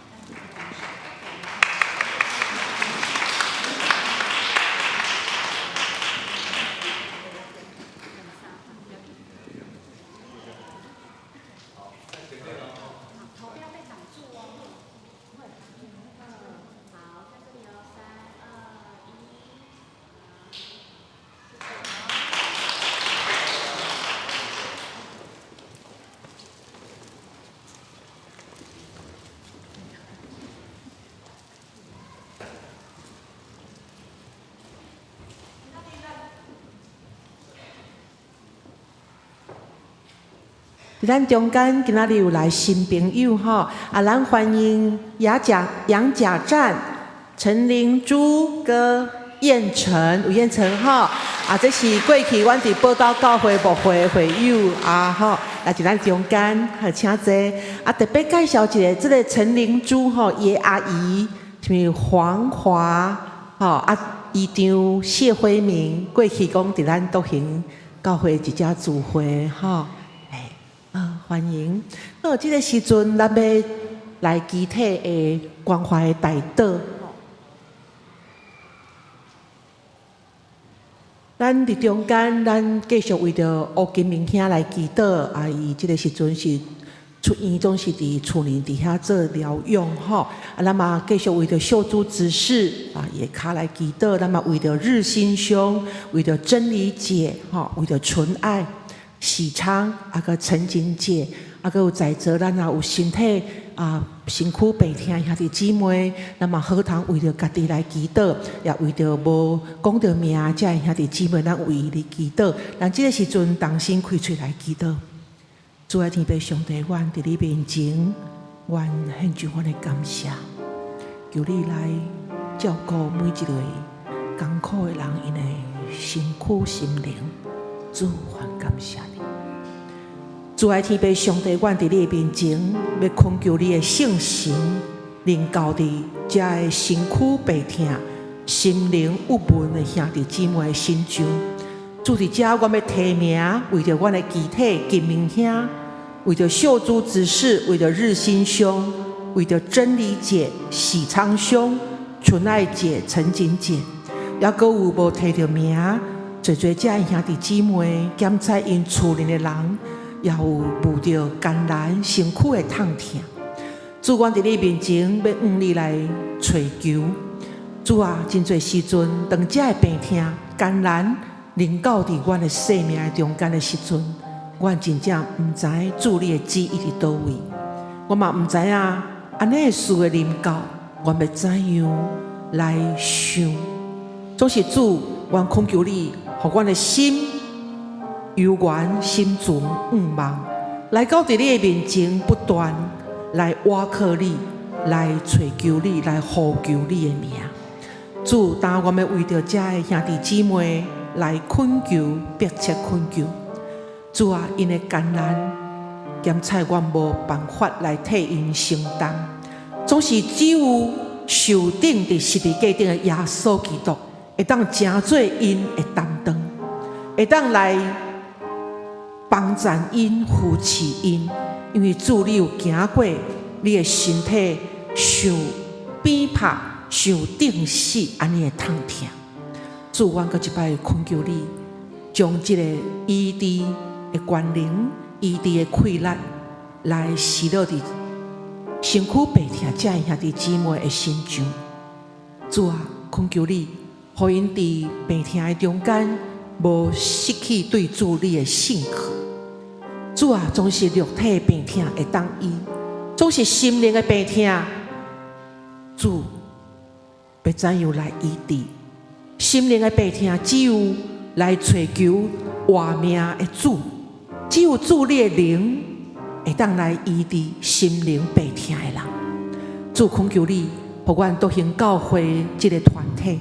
佇咱中間今仔日有來新朋友吼，啊，咱歡迎楊甲楊甲贊、陳靈珠哥燕城，有燕城吼，啊，這是過去阮佇寶島教會牧會的會友啊吼，來佇咱中間，好請坐。啊，特別介紹一下，這個陳靈珠吼，伊的阿姨是黃華吼，啊，姨丈謝輝明，過去講佇咱獨行教會一隻聚會吼。歡迎。好，這個時陣，咱欲來肢體的關懷的代禱。咱佇中間，咱繼續為著吳金明兄來祈禱。啊，伊這個時陣是出院，總是佇厝裡佇遐做療養吼。啊，咱嘛繼續為著秀珠執事啊，伊的跤來祈禱。咱嘛為著日新兄，為著真理姐吼，為著純愛。喜昌啊，閣陳錦姐，啊，閣有在座咱也有身體啊身軀病痛兄弟姊妹，咱嘛好通為著家己來祈禱，也為著無講著名這个兄弟姊妹，咱為伊來祈禱。咱這个時陣同心開喙來祈禱。主愛天父上帝，阮佇你面前，阮獻上阮的感謝，求你來照顧每一個艱苦的人，𪜶的身軀心靈。主，阮感謝你。主愛天父上帝，阮佇你的面前，欲懇求你的聖神，臨到佇遮个身軀病痛、心靈鬱悶的兄弟姊妹的身上。主佇遮，阮欲提名，為著阮的肢體金明兄，為著秀珠執事，為著日新兄，為著真理姐、喜昌兄、純愛姐、陳錦姐，猶閣有無提著名。濟濟遮的兄弟姊妹，檢查𪜶厝裡的人，也有冒著艱難身軀的痛疼。主，阮佇你面前欲向你來揣求。主啊，真濟時陣，當遮的病痛艱難臨到佇阮的生命的中間的時陣，阮真正毋知主你的旨意佇佗位。我嘛毋知影按呢的事的臨到，阮欲怎樣來想？總是主，阮懇求你。予阮的心猶原心存向望，來到佇你的面前，不斷來倚靠你，來揣求你，來呼求你的名。主，當阮欲為著遮的兄弟姊妹來懇求，迫切懇求。主啊，𪜶的艱難，兼且阮無辦法來替𪜶承擔，總是只有受釘佇十字架頂的耶穌基督，會當成做𪜶的擔當，會當來幫贊𪜶、扶持𪜶，因為主你有行過，你的身體受鞭拍、受釘死，按呢的痛疼。主，阮閣一擺懇求你，將這個醫治的權能、醫治的氣力，來施落佇身軀病痛這的兄弟姊妹的身上。主啊，懇求你，予𪜶佇病痛的中間，無失去對主你的信靠。主啊，總是肉體的病痛會當醫，總是心靈的病痛，主欲怎樣來醫治？心靈的病痛，只有來揣求活命的主，只有主你的靈會當來醫治心靈病痛的人。主懇求你，予阮獨行教會這个團體，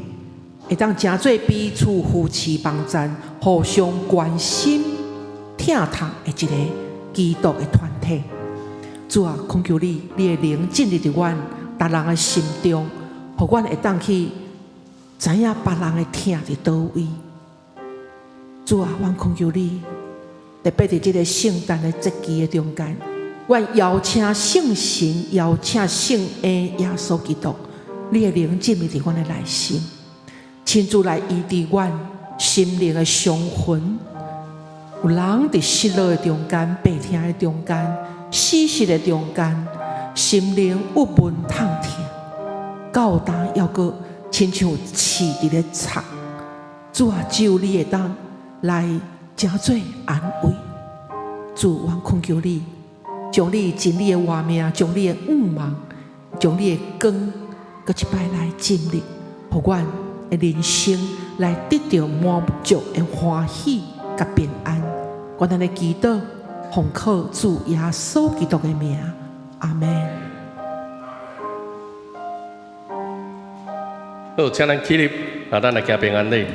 會當誠做彼此扶持幫贊、互相關心、疼痛的一个基督的團體。主啊，懇求你，你的靈進入佇阮逐人的心中，予阮會當去知影別人的疼佇佗位。主啊，阮懇求你，特別佇這个聖誕的節期的中間，阮邀請聖神，邀請聖嬰耶穌基督，你的靈進入佇阮的內心，親自來醫治阮心靈的傷痕。有人佇失落的中間、病痛的中間、死失的中間，心靈鬱悶痛疼，到今猶閣親像刺佇咧插。主啊，只有你會當來成做安慰。主，阮懇求你，將你真理的活命，將你的向望，將你的光，閣一擺來進入，予阮的人生來得著滿足的歡喜佮平安。阮按呢祈禱，奉靠主耶穌基督的名，阿們。好，請咱起立，啊，咱來行平安禮。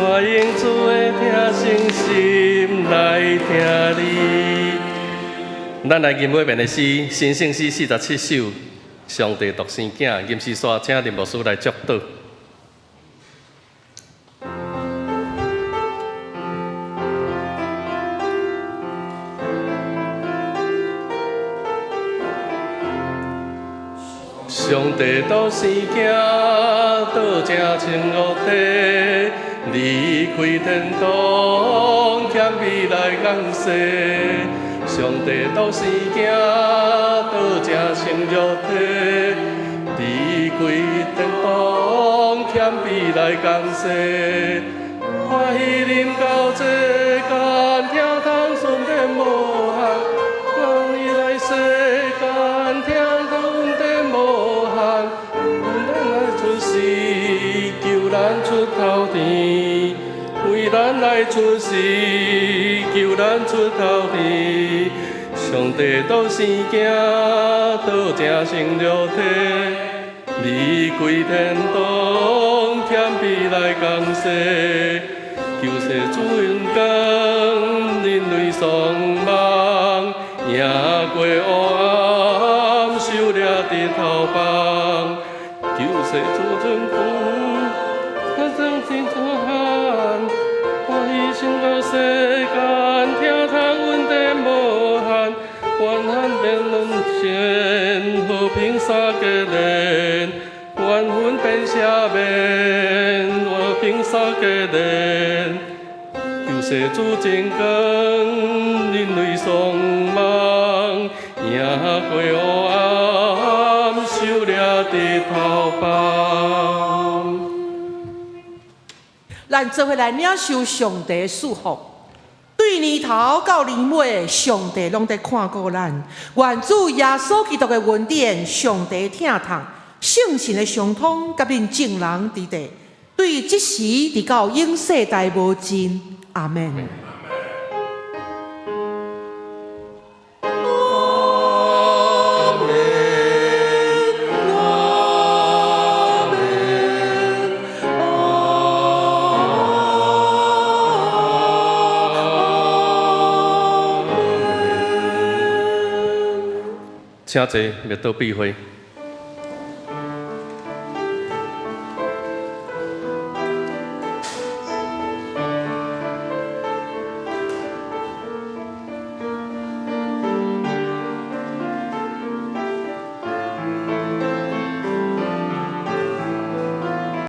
我用主的疼心心來聽你。咱來吟尾面的詩，新聖詩47首，上帝獨生囝，吟詩煞請林牧師來祝禱。上帝獨生囝，道成肉體，離開天堂，謙卑來降世。上帝獨生囝，道成肉體，離開天堂，謙卑來降世。歡喜臨到這間，疼痛順變無限，讓伊來世間，疼痛變無限，為咱來出世，求咱出頭天，為咱來出世，求咱出頭天。上帝獨生囝，道成肉體，離開天堂，謙卑來降世，救世主榮光，人類喪亡，贏過黑暗，狩獵日頭放，救世主榮光，咱生真漢，歡喜心到世間，疼痛恩典無限，怨恨變沦陷，和平三個連，怨恨變赦免，和平三個連，救世主真光，人類喪亡，贏過黑暗，狩獵日頭放。咱做伙來領受上帝的祝福。對年頭到年尾，上帝攏佇看顧咱。願主耶穌基督的恩典、上帝疼痛、聖神的相通，佮恁眾人佇地，對這時直到永世代無盡。阿們。阿們，阿們，阿們。請坐，默禱閉會。